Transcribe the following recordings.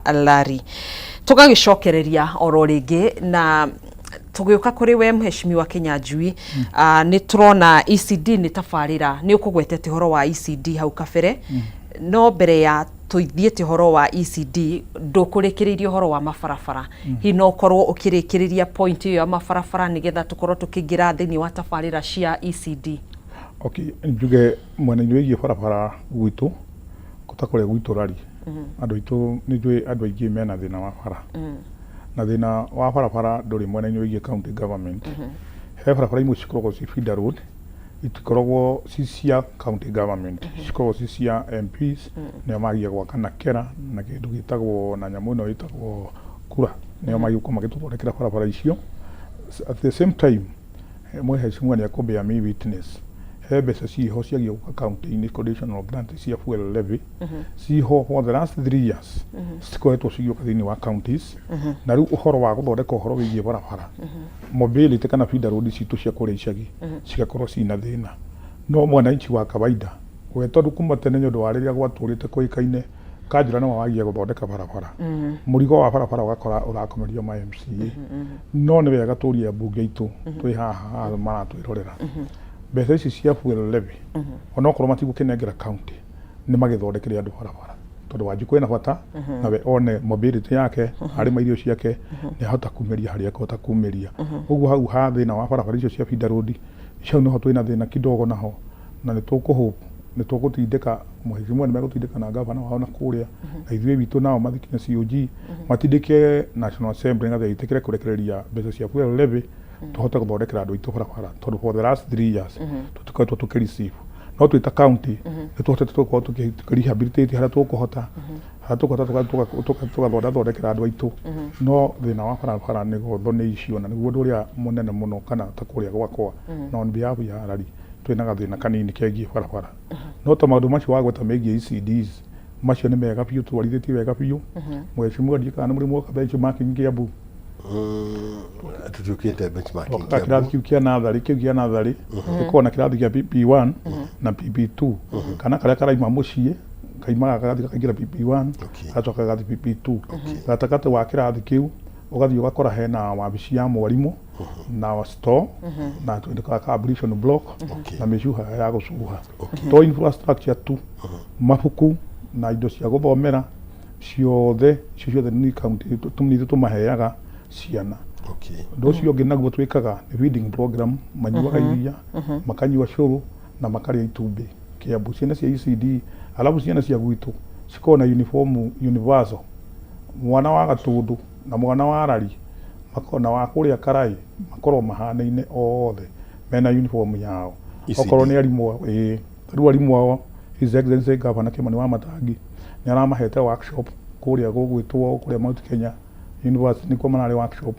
Lari. Tũgagĩcokereria oro rĩngĩ na tũgĩũka kũrĩ we Mheshimiwa Kĩnyanjui. Nĩ tũrona ECD nĩ tabarĩra, nĩ ũkũgwetete ũhoro wa ECD hau kabere, no mbere ya tũthiĩte ũhoro wa ECD ndũkũrĩkĩrĩirie ũhoro wa mabarabara. Hihi no ũkorwo ũkĩrĩkĩrĩria point ĩyo ya mabarabara nĩgetha tũkorwo tũkĩingĩra thĩinĩ wa tabarĩra cia ECD? Okay, njuge mwena-inĩ wĩgiĩ barabara gwitũ, ta kũrĩa gwitũ Rari, andũ aitũ nĩ njũĩ andũ aingĩ mena thĩna wa bara. Na thĩna wa barabara ndũrĩ mwena-inĩ wĩgiĩ county government. He barabara imwe cikoragwo ci feeder road, itikoragwo ci cia county government, cikoragwo ci cia MPs, nĩo magia gwaka na kera na kĩndũ gĩtagwo na nyamũ ĩno ĩtagwo kura, nĩo magia gũkorwo magĩtũthondekera barabara icio. At the same time, mheshimiwa nĩ ekũ me witness, he mbeca ciho ciagia gũka county-inĩ, conditional grant cia fuel levy ciho for the last 3 years, cikoretwo cigĩũka thĩinĩ wa counties. Na rĩu ũhoro wa gũthondeka ũhoro wĩgiĩ barabara, mobility kana feeder road citũ cia kũrĩa icagi cigakorwo cina thĩna. No mwananchi wa kawaida we, tondũ kuma tene nĩ ũndũ wa rĩrĩa gwatũrĩte kũĩkaine kanjũra nĩwe wagia gũthondeka barabara, mũrigo wa barabara ũgakora ũrakomerio ma MCA. No nĩ wega tũrie ambunge aitũ twĩ haha maratwĩrorera, mbeca ici cia fuel levy, onokorwo matigũkĩnengera county, nĩ magĩthondekere andũ barabara, tondũ Wanjikũ ena bata nawe one mobility yake arĩma irio ciake nĩ ahota kumĩria harĩa akũhota kumĩria. Ũguo hau ha thĩna wa barabara icio cia feeder road icio nĩho twĩna thĩna kidogo naho, na nĩ tũkũhope nĩ tũgũtindĩka mheshimiwa, nĩ megũtindĩka na gavana wao na kũrĩa na ithuĩ witũ nao mathiĩ kinya COG matindĩke National Assembly nĩgetha ĩtĩkĩre kũrekereria mbeca cia fuel levy tũhote gũthondekera andũ aitũ barabara, tondũ for the last 3 years tũtikoretwo tũkĩ receive. No twĩ ta county nĩ tũhotete gũkorwo tũkĩ rehabilitate harĩa tũkũhota, harĩa tũkũhota tũgathondathondekera andũ aitũ. No thĩna wa barabara nĩ gotho nĩ icio, na nĩguo ũndũ ũrĩa mũnene mũno kana ta kũrĩa gwakwa na on behalf ya Arari twĩna gathĩna kanini kegiĩ barabara. No ta maũndũ macio wagweta megiĩ ECDs, macio nĩ mega biũ, twarithĩtie wega biũ. Mheshimiwa, ndiĩ kana nĩ mũrĩ mwoka benchmarking Kiambu? Tũtuĩkĩte benchmarking. Twakaga kĩrathi kĩu kĩa natharĩ, kĩu kĩa natharĩ gĩkoragwo na kĩrathi kĩa PP1 na PP2. Kana karĩa karaima mũciĩ kaimaga gagathiĩ gakaingĩra PP1, gacoka gagathiĩ PP2. Gatagatĩ wa kĩrathi kĩu ũgathiĩ ũgakora hena wabici ya mwarimũ na store na tũndũ ka ablution block na mĩcuha ya gũcuha. To infrastructure tu, mabuku na indo cia gũthomera ciothe, icio ciothe nĩ county nithuĩ tũmaheaga ciana. Ũndũ ũcio ũngĩ naguo twĩkaga nĩ feeding program, manyuaga iria, makanyua cũrũ na makarĩa itumbĩ Kiambu, ciana cia ECD. Alafu ciana cia gwitũ cikoragwo na uniform universal. Mwana wa Gatũndũ na mwana wa Rari makoragwo na wa kũrĩa Karai makoragwo mahanaine othe mena uniform yao. ECD. Okorwo nĩ arimũ, ĩĩ, rĩu arimũ ao, His Excellency Governor Kimani wa Matangi nĩ aramahete workshop kũrĩa gũgwĩtwo kũrĩa Mount Kenya University, nĩkuo mararĩ workshop,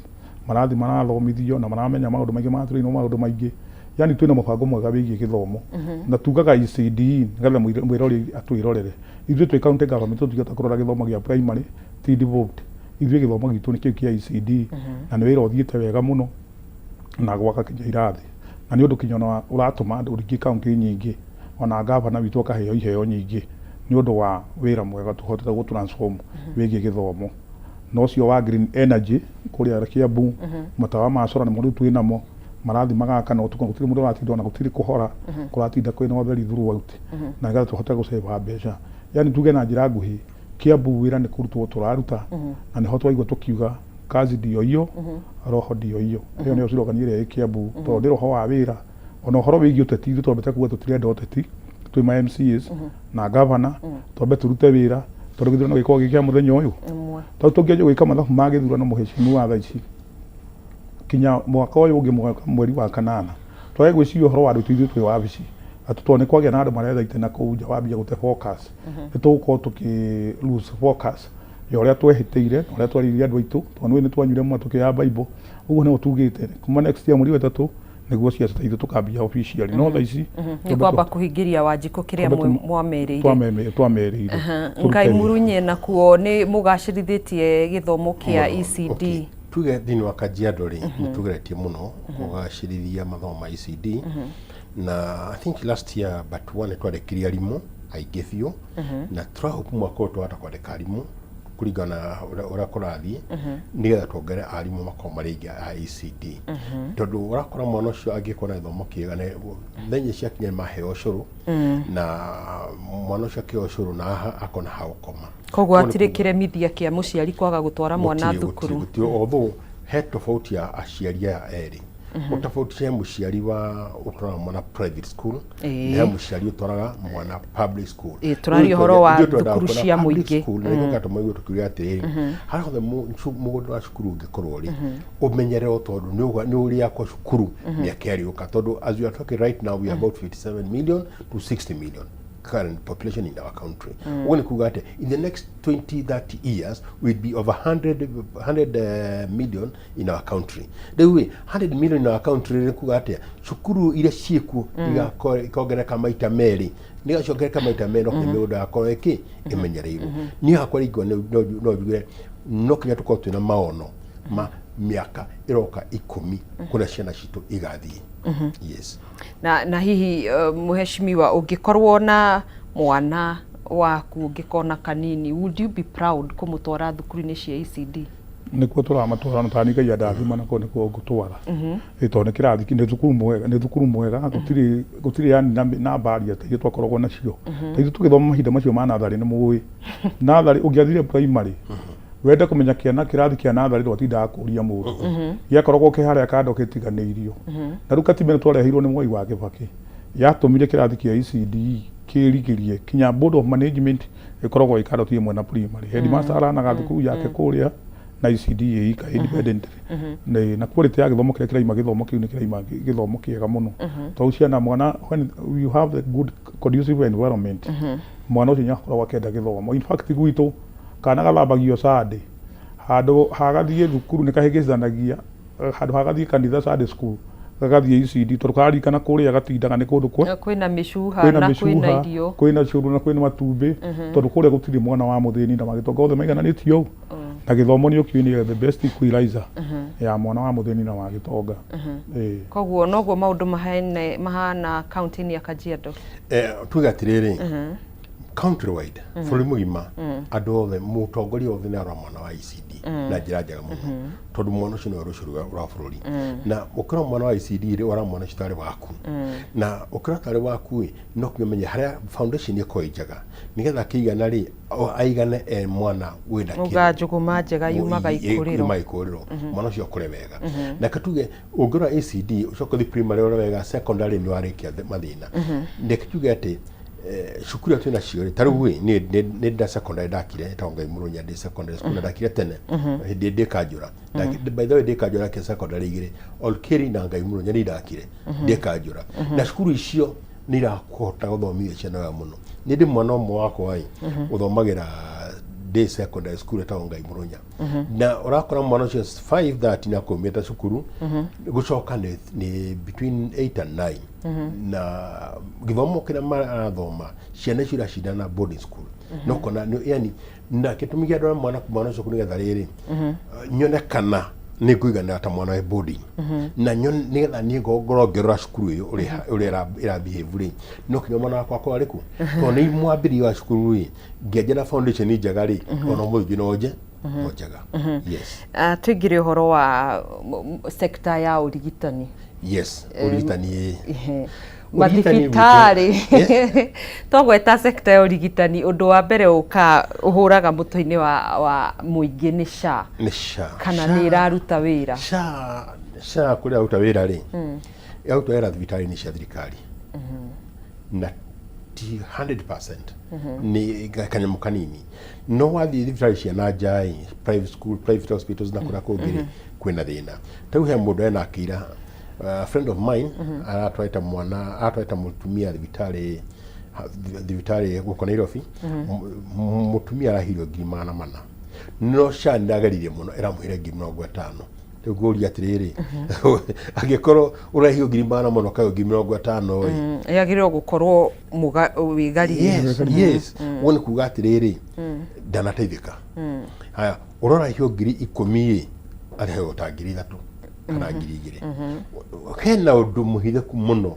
marathiĩ marathomithio na maramenya maũndũ maingĩ, maratrainwo maũndũ maingĩ. Yani twĩna mũbango mwega wĩgiĩ gĩthomo na tugaga ECD nĩgetha mwĩrori atwĩrorere. Ithuĩ twĩ county government tũtingĩhota kũrora gĩthomo gĩa primary ti devolved. Ithuĩ gĩthomo gitũ nĩ kĩu kĩa ECD, na nĩ wĩra ũthiĩte wega mũno na gwaka kinya irathi, na nĩ ũndũ kinya ona ũratũma andũ rĩngĩ kaunti nyingĩ, ona gavana witũ akaheo iheo nyingĩ nĩ ũndũ wa wĩra mwega tũhotete gũ transform wĩgiĩ gĩthomo. Na ũcio wa green energy kũrĩa Kiambu, matawa ma solar nĩmo rĩu twĩnamo, marathiĩ magakana ũtukũ, gũtirĩ mũndũ ũratinda ona gũtirĩ kũhora, kũratinda kwĩna ũtheri throughout, na nĩgetha tũhote gũceba mbeca. Yani tuge na njĩra nguhĩ, Kiambu wĩra nĩ kũrutwo tũraruta, na nĩho twaigua tũkiuga kazi ndio hiyo, roho ndio hiyo. Ĩyo nĩyo slogan ĩrĩa ĩ Kiambu, tondũ nĩ roho wa wĩra. Ona ũhoro wĩgiĩ ũteti, ithuĩ twambĩte kuga tũtirenda ũteti twĩ ma MCAs na governor, twambe tũrute wĩra, tondũ gĩthurano gĩkoragwo gĩ kĩa mũthenya ũyũ. Ĩmwe. Tondũ tũngĩanjia gwĩka mathabu ma gĩthurano, mũheshimiwa, thaa ici kinya mwaka ũyũ ũngĩ mweri wa kanana, twage gwĩciria ũhoro wa andũ ithuĩ twĩ wabici atĩ tondũ nĩ kwagĩa na andũ maretha itĩ na kũu nja, wambia gũte focus, nĩ tũgũkorwo tũkĩ lose focus ya ũrĩa twehĩtĩire na ũrĩa twarĩirie andũ aitũ, tondũ nĩ twanyuire mũno tũkĩoya Bible. Ũguo nĩguo tugĩte kuma next year mweri wa ĩtatũ nĩguo ciaca ta ithuĩ tũkambia officially, no thaa ici nĩ kwamba kũhingĩria Wanjikũ kĩrĩa twambe mwamerĩire. Twamerĩire. Tũrute Ngai wĩra. Murunye, nakuo nĩ mũgacĩrithĩtie gĩthomo kĩa Mũno. ECD? Okay. Tuge thĩinĩ wa Kajiado rĩ, nĩ tũgeretie mũno kũgacĩrithia mathomo ma ECD, na I think last year but one nĩ twandĩkirie arimũ aingĩ biũ, na tũrahope mwaka ũyũ twahota kwandĩka arimũ Kũringana na ũrĩa kũrathiĩ, nĩgetha tuongerere arimũ makorwo marĩ aingĩ a ECD, tondũ ũrakora mwana ũcio angĩkorwo na gĩthomo kĩega na thaa inya ciakinya nĩ maheo ũcũrũ, na mwana ũcio akĩheo ũcũrũ na akona ha gũkoma. Koguo hatirĩ kĩremithia kĩa mũciari kwaga gũtwara mwana Gũtirĩ, thukuru. Gũtirĩ, although he tofauti ya aciari aya erĩ. Tofauti he mũciari wa ũtwaraga mwana private school na he mũciari ũtwaraga mwana public school. Tũraria ũhoro wa Ithuĩ twendaga thukuru kuona cia public mũingĩ. school, na nĩkĩo kĩratũma tũkiuge atĩrĩrĩ, harĩa hothe mũgũnda wa cukuru ũngĩkorwo rĩ, ũmenyererwo, tondũ nĩ ũrĩakwo cukuru mĩaka ĩrĩũka, tondũ as we are talking right now, we are about 57 million to 60 million current population in our country. Ũguo nĩ kuga atĩ in the next 20 30 years we'll be over 100 million in our country. Rĩu ĩ 100 million in our country nĩ kuga atĩa? Cukuru iria ciĩkuo ikongerereka maita merĩ. Nĩgaciongerereka maita merĩ, no kinya mĩgũnda yakorwo ĩkĩ ĩmenyereirwo. Niĩ hakwa rĩngĩ no njuge no kinya tũkorwo twĩna maono ma mĩaka ĩroka 10 kũrĩa ciana citũ igathiĩ. Yes. Na hihi mheshimiwa, ũngĩkorwo na mwana waku ũngĩkona kanini, would you be proud kũmũtwara thukuru-inĩ cia ECD? Nĩkuo tũramatwara, na tani Ngai andathima nakuo nĩkuo ngũtwara. Ĩ tondũ nĩ kĩrathi, nĩ thukuru mwega, nĩ thukuru mwega, gũtirĩ yani na barrier ta iria twakoragwo nacio. Ta ithuĩ tũgĩthoma mahinda macio ma natharĩ, nĩ mũĩ natharĩ, ũngĩathire primary wende kũmenya kĩana kĩrathi kĩa natharĩ, ndwatindaga kũria mũndũ, gĩakoragwo kĩ harĩa kando gĩtiganĩirio. Na rĩu katiba ĩno twareheirwo nĩ Mwai wa Kĩbakĩ yatũmire kĩrathi kĩa ECD kĩrigĩrie kinya board of management ĩkoragwo ĩ kando, ti ĩmwe na primary. Headmaster aranaga thukuru yake kũrĩa na ECD ĩika independent. Na quality ya gĩthomo kĩrĩa kĩraima, gĩthomo kĩu nĩ kĩraima gĩthomo kĩega mũno, tondũ ciana mwana, when you have the good conducive environment, mwana ũcio nĩakoragwo akĩenda gĩthomo. In fact, gwitũ kana gathambagio Sunday, handũ hagathiĩ thukuru nĩ kahĩngĩcanagia, handũ hagathiĩ kanitha, Sunday school, gagathiĩ ECD, tondũ karirikana kũrĩa gatindaga nĩ kũndũ kwa kwĩna mĩcuha kwĩna na kwĩna mĩcuha, irio. Kwĩna cũrũ na kwĩna matumbĩ, tondũ kũrĩa gũtirĩ mwana wa mũthĩni na magĩtonga, othe maigananĩtio ũũ. Na gĩthomo nĩ ũkiũĩ nĩ the best equalizer ya mwana wa mũthĩni na wa gĩtonga. Ĩĩ. Koguo noguo maũndũ mahana kaunti-inĩ ya Kajiado. Tuge atĩrĩrĩ, countrywide, bũrũri mũgima, andũ othe, mũtongoria othe nĩ arora mwana wa ECD na njĩra njega mũno, tondũ mwana ũcio nĩwe rũciũ rwa bũrũri. Na ũkĩrora mwana wa ECD rĩ, ũrora mwana ũcio tarĩ waku, na ũkĩrora tarĩ waku ĩ, no kinya ũmenye harĩa foundation ĩkorwo ĩ njega, nĩgetha akĩigana rĩ, aigane e mwana wĩna kĩndũ. Uga njũgũma njega yumaga ikũrĩro. Yuma ikũrĩro, mwana ũcio akũre wega. Na tuge ũngĩrora ECD, ũcoke ũthiĩ primary ũrore wega, secondary nĩ warĩkia mathĩna. Reke tuge atĩ cukuru ĩrĩa twĩna cio rĩ, ta rĩu ĩ, niĩ nĩ nda secondary ndakire ĩtagwo Ngai Mũrũnya ndĩ secondary school, na ndakire tene hĩndĩ ndĩ kanjũra. By the way, ndĩ kanjũra ndakire secondary igĩrĩ, Olkeri na Ngai Mũrũnya, nĩ ndakire ndĩ kanjũra, na cukuru icio nĩ irakũhota gũthomithia ciana wega mũno. Nĩ ndĩ mwana ũmwe wakwa ĩ ũthomagĩra day secondary school ĩtagwo Ngai Mũrũnya, na ũrakora mwana ũcio 5:30 na kumĩte cukuru, gũcoka nĩ between 8 and 9, na gĩthomo kĩrĩa marathoma, ciana icio iracindana boarding school. No kona yani na gĩtũmi kĩa ndwara mwana ũcio nĩgetha rĩrĩ nyone kana nĩ ngũiganĩra ta mwana wa boarding, na nyone nĩgetha niĩ ngorwo ngĩrora cukuru ĩyo ũrĩa ĩra behave rĩ, no kinya mwana wakwa akorwo arĩ kuo, tondũ nĩ mwambĩrĩrio wa cukuru rĩ, ngĩanjia na foundation njega rĩ, ona ũmũthĩ no njega. Yes. Tũingĩre ũhoro wa sector ya ũrigitani. Yes, ũrigitani. Ehe. Ũrigitani Mathibitarĩ. Twagweta sector ya ũrigitani, ũndũ wa mbere ũka ũhũraga mũtwe-inĩ wa mũingĩ nĩ SHA. Nĩ SHA. Kana nĩ ĩraruta wĩra? SHA kũrĩa aruta wĩra rĩ, ĩraruta wĩra thibitarĩ-inĩ cia thirikari na ti 100%, nĩ kanyamũ kanini. No wathiĩ thibitarĩ cia na nja ĩ, private school, private hospitals na kũrĩa kũngĩ rĩ, kwĩna thĩna. Ta rĩu he mũndũ ena akĩira, a friend of mine, aratwarĩte mwana, aratwarĩte mũtumia thibitarĩ gũkũ Nairobi. Mũtumia arahirio 400,000, no SHA nĩndageririe mũno, ĩramũheire 50,000. Rĩu ngũria atĩrĩrĩ, angĩkorwo ũrahio 400,000 kayo 50,000 ĩ? Yagĩrĩirwo gũkorwo wĩgaririe. Yes, ũguo nĩ kuga atĩrĩrĩ, ndanateithĩka. Haya, ũrorahio 10,000 ĩ, arĩheo ta 3,000 kana 2,000. Hena ũndũ mũhithĩku mũno.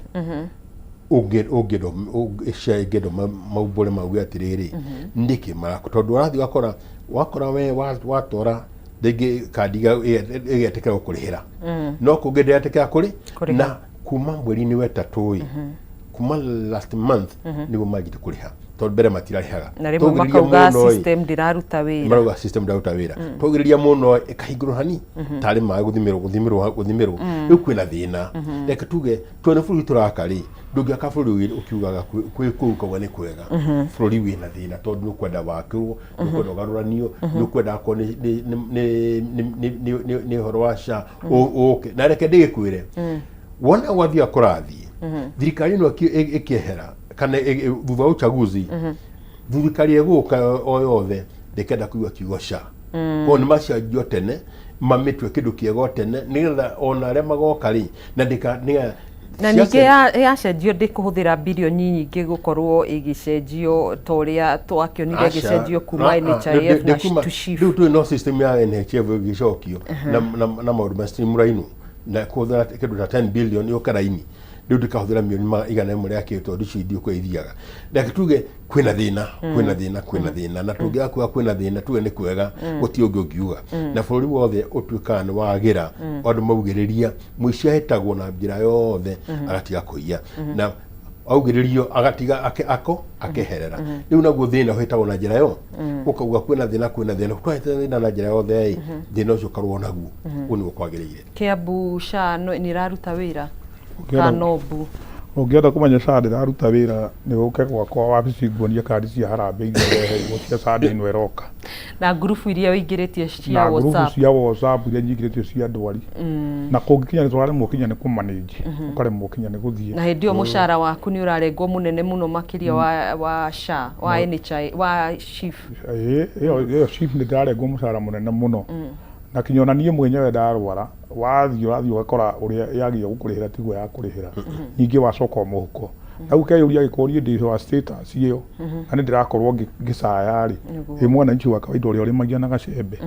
Ũngĩenda SHA ĩngĩenda maumbũre mauge atĩrĩrĩ, nĩkĩ marakũ, tondũ ũrathiĩ wakora wakora we watwara rĩngĩ kandi ĩgetĩkĩra gũkũrĩhĩra, no kũngĩ ndĩretĩkĩra kũrĩ Kũrĩha. Na kuma mweri-inĩ wa ĩtatũ ĩ, kuma last month nĩguo manjĩte kũrĩha, tondũ mbere matirarĩhaga. Na rĩmwe Twaugĩrĩria makauga mũno ĩ, system ndĩraruta wĩra. Marauga system ndĩraruta wĩra. Twaugĩrĩria mũno ĩkahingũrwo hani tarĩ maĩ gũthimĩrwo gũthimĩrwo gũthimĩrwo. Rĩu kwĩna thĩna. Reke tuge tondũ nĩ bũrũri tũraka rĩ, ndũngĩaka bũrũri ũkiugaga kwĩ kũu ũkauga nĩ kwega. Bũrũri wĩna thĩna tondũ nĩ ũkwenda wakĩrwo, nĩ ũkwenda ũgarũranio, nĩ ũkwenda akorwo nĩ ũhoro wa SHA ũke. Na reke ndĩgĩkwĩre, wona gwathiaga kũrathiĩ thirikari ĩno ĩkĩehera kana thutha wa uchaguzi, thirikari ĩgũka o yothe ndĩkenda kũigua kiugo SHA. Koguo nĩ macenjio tene, mamĩtue kĩndũ kĩega o tene, nĩgetha ona arĩa magoka rĩ na ndĩka nĩgetha Na ningĩ yacenjio ndĩkũhũthĩra birioni nyingĩ gũkorwo ĩgĩcenjio ta ũrĩa twakĩonire ĩgĩcenjio kuma NHIF na to SHIF. Rĩu tũrĩ no system ya NHIF ĩgĩcokio na maũndũ ma streamline na kũhũthĩra kĩndũ ta 10 billion yũke raini. Rĩu ndĩkahũthĩra milioni 100 rĩa kĩ, tondũ icio ithiĩ kũrĩa ithiaga. Reke tuge kwĩna thĩna, kwĩna thĩna, kwĩna thĩna, na tũngĩaga kuga kwĩna thĩna tuge nĩ kwega, gũtirĩ ũngĩ ũngiuga. Na bũrũri wothe ũtuĩkaga nĩ wagĩra andũ maugĩrĩria. Mũici ahĩtagwo na njĩra yothe agatiga kũiya, na augĩrĩrio agatiga ako akeherera. Rĩu naguo thĩna ũhĩtagwo na njĩra yo, ũkauga kwĩna thĩna, kwĩna thĩna, twahĩta thĩna na njĩra yothe ĩ, thĩna ũcio ũkarũo naguo. Ũguo nĩguo kwagĩrĩire. Kiambu SHA nĩ ĩraruta wĩra kana nobu? Ũngĩenda kũmenya SHA ndĩraruta wĩra, nĩ ũke gwakwa wabici nguonie kandi cia harambee iria ũreheirwo cia Sunday ĩno ĩroka. Na ngurubu iria ũingĩrĩtie cia Na ngurubu WhatsApp. Cia WhatsApp iria nyingĩrĩtio cia ndwari. Na kũngĩkinya nĩ tũraremwo kinya nĩ kũmanage, ũkaremwo kinya nĩ gũthiĩ. Na hĩndĩ ĩyo mũcara waku nĩ ũrarengwo mũnene mũno makĩria wa SHA, wa NHI, wa SHIF. Ĩĩ, ĩyo SHIF nĩ ndĩrarengwo mũcara mũnene mũno. Na kinya ona niĩ mwenyewe ndarwara, wathiĩ ũrathiĩ ũgakora ũrĩa yagĩrĩire gũkũrĩhĩra tiguo yakũrĩhĩra. Ningĩ wacoka o mũhuko. Na rĩu ũkeyũria angĩkorwo niĩ ndĩ wa status ĩyo, na nĩ ndĩrakorwo ngĩcaya rĩ, ĩ mwananchi wa kawaida ũrĩa ũrĩmagia na gacembe.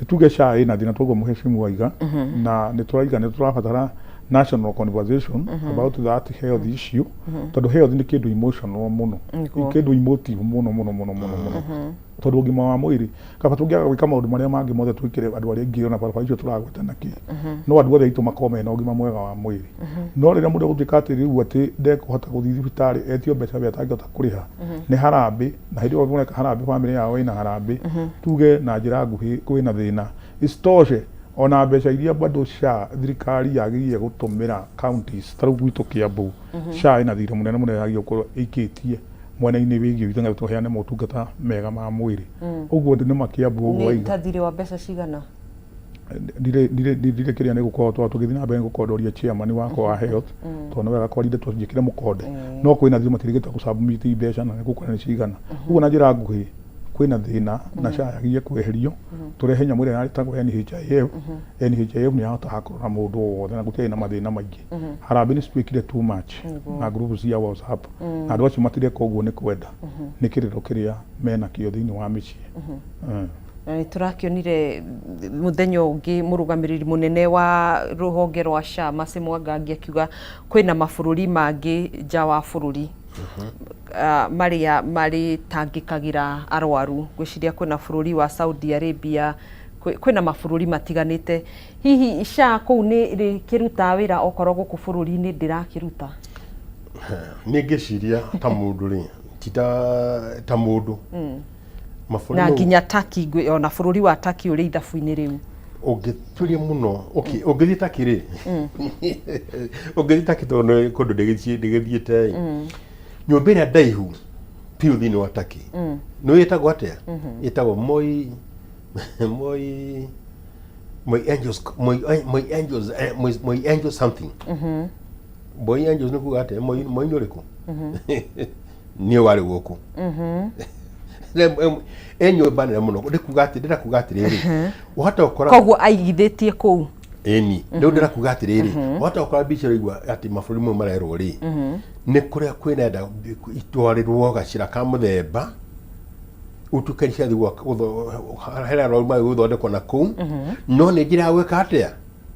Nĩ tuge SHA ĩna thĩna toguo mheshimiwa aiga, na nĩ tũraiga nĩ tũrabatara national conversation about that health issue, tondũ health nĩ kĩndũ emotional mũno, kĩndũ emotive mũno mũno mũno mũno mũno, tondũ ũgima wa mwĩrĩ, kaba tũngĩaga gwĩka maũndũ marĩa mangĩ mothe twĩkĩre andũ arĩa aingĩ ona barabara icio tũragweta na kĩ, no andũ othe aitũ makorwo mena ũgima mwega wa mwĩrĩ. No rĩrĩa mũndũ egũtuĩka atĩ rĩu atĩ ndekũhota gũthiĩ thibitarĩ, etio mbeca we atangĩhota kũrĩha, nĩ harambĩ. Na hĩndĩ ĩyo mũreka harambĩ, bamĩrĩ yao ĩna harambĩ. Tuge na njĩra nguhĩ kwĩna thĩna. Isitoshe ona mbeca iria bado SHA thirikari yagĩrĩire gũtũmĩra counties, ta rĩu gwitũ Kiambu, SHA ĩna thirĩ mũnene mũno yagĩrĩirwo gũkorwo ĩikĩtie mwena-inĩ wĩgiĩ witũ nĩgetha tũheane motungata mega ma mwĩrĩ. Ũguo nĩ ma Kiambu ũguo Nĩ waiga. ta thirĩ wa mbeca cigana? Ndirĩ kĩrĩa, nĩ gũkorwo twa tũgĩthiĩ na mbere nĩ gũkorwo ndoria chairman wakwa wa health, tondũ nĩ wega kwaria ndeto njĩkĩre mũkonde. No kwĩna thirĩ matirĩgĩte gũ submit mbeca na nĩ gũkora nĩ cigana. Ũguo na njĩra nguhĩ kwĩna thĩna na SHA yagĩrĩire kweherio, tũrehe nyamũ ĩrĩa ĩtagwo NHIF. NHIF nĩ yahotaga kũrora mũndũ o wothe na gũtiarĩ na mathĩna maingĩ. Harambee nĩ cituĩkire too much na group cia WhatsApp, na andũ acio matireka ũguo nĩ kwenda, nĩ kĩrĩro kĩrĩa menakĩo thĩinĩ wa mĩciĩ. Na nĩ tũrakĩonire mũthenya ũngĩ mũrũgamĩrĩri mũnene wa rũhonge rwa SHA Mercy Mwangangi akiuga kwĩna mabũrũri mangĩ nja wa bũrũri marĩa marĩtangĩkagĩra arwaru. Ngwĩciria kwĩna bũrũri wa Saudi Arabia, kwĩna mabũrũri matiganĩte. Hihi SHA kũu nĩ ĩrĩkĩrutaga wĩra okorwo gũkũ bũrũri-inĩ ndĩrakĩruta? Niĩ ngĩciria ta mũndũ rĩ, ti ta mũndũ mabũrũri Na mau nginya Turkey, ona bũrũri wa Turkey ũrĩ ithabu-inĩ rĩu. Ũngĩturia mũno, okay, ũngĩthiĩ Turkey rĩ, ũngĩthiĩ Turkey tondũ nĩ kũndũ ndĩgĩthiĩte ĩ, nyũmba ĩrĩa ndaihu biũ thĩinĩ wa Turkey nĩ ĩtagwo atĩa? Ĩtagwo Moi Angels, Moi Angels, Moi Angels something. Moi Angels nĩ kuga atĩa? Moi nĩ ũrĩkũ? Niĩ warĩ gũkũ ĩ nyũmba nene mũno. Ndĩ kuga atĩ ndĩra kuga atĩrĩrĩ, wahota gũkora Koguo aigithĩtie kũu. Ĩni, rĩu ndĩra kuga atĩrĩrĩ, wahota gũkora mbica ũraigua atĩ mabũrũri mamwe marerwo rĩ, nĩ kũrĩa kwĩna itwarĩrwo gacĩra ka mũthemba ũtuĩke nĩ ciathiĩ hena arwaru magĩgũthondekwo na kũu, no nĩ njĩra ya gwĩka atĩa.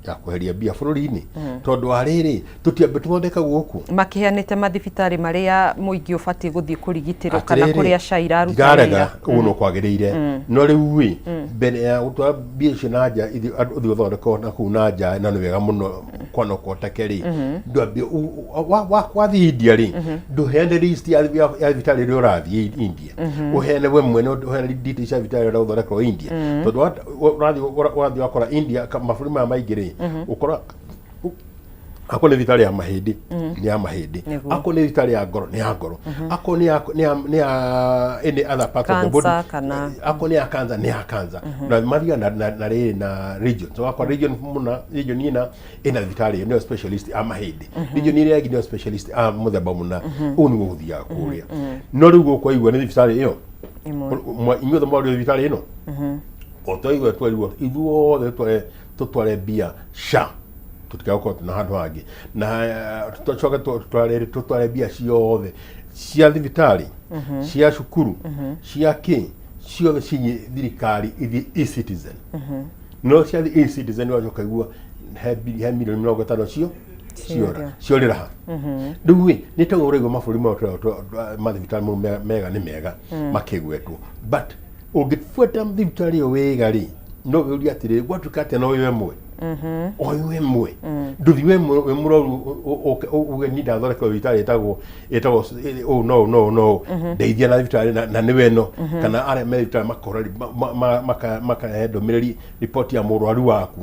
Ya kweheria mbia bũrũri-inĩ, tondũ wa rĩrĩ, tũtiambe tũthondeka gũkũ. Makĩheanĩte mathibitarĩ marĩa mũingĩ ũbatiĩ gũthiĩ kũrigitĩrwo kana Atĩrĩrĩ, kũrĩa SHA iraruta ndirarega wĩra. Ũguo no kwagĩrĩire, no rĩu ĩ, mbere ya gũtwara mbia icio na nja, ithiĩ andũ ũthiĩ ũthondekwo na kũu na nja, na nĩ wega mũno kwana kũhoteke rĩ, ndwambie wathiĩ India rĩ, ndũheane list ya thibitarĩ ĩrĩa ũrathiĩ India, ũheane we mwene, ũheane details cia thibitarĩ ĩrĩa ũrathondekwo India, tondũ ũrathiĩ wakora India, mabũrũri maya maingĩ rĩ, ũkora akorwo nĩ thibitarĩ ya mahĩndĩ, nĩ ya mahĩndĩ. Akorwo nĩ thibitarĩ ya ngoro, nĩ ya ngoro. Akorwo nĩ ya any other part of the body, Cancer kana- akorwo nĩ ya cancer, nĩ ya cancer. Na mathiaga na rĩrĩ na region, so wakora region mũna, region ĩna ĩna thibitarĩ ĩyo nĩyo specialist a mahĩndĩ, region ĩrĩa ĩngĩ nĩyo specialist a mũthemba mũna. Ũguo nĩguo gũthiaga kũrĩa, no rĩu gũkũ waigua nĩ thibitarĩ ĩyo Ĩmwe. Inyuothe mwario thibitarĩ ĩno, o twaigua twerirwo ithuothe tũtware mbia SHA, tũtigakorwo na handũ hangĩ, na tũcoke tũtware mbia ciothe cia thibitarĩ, cia cukuru, cia kĩ, ciothe cinyĩ thirikari ithiĩ e-Citizen. No ciathiĩ e-Citizen, wacoka igua he milioni 50 cio ciora, ciorĩra ha? Rĩu ĩ, nĩ ta ũraigua mabũrũri maya mathibitarĩ mau mega nĩ mega makĩgwetwo, but ũngĩbuata thibitarĩ ĩyo wega rĩ, no wĩũrie atĩrĩrĩ, gwatuĩka atĩa na ũyũ ĩmwe, ũyũ ĩmwe ndũthi we wĩ mũrwaru, ũke uge ni ndathondeka thibitarĩ ĩtagwo ũũ no ũũ no ũũ no ũũ, ndeithia na thibitarĩ na nĩwe ĩno, kana arĩa me thibitarĩ makora makahe ndũmĩrĩri, riboti ya mũrwaru waku,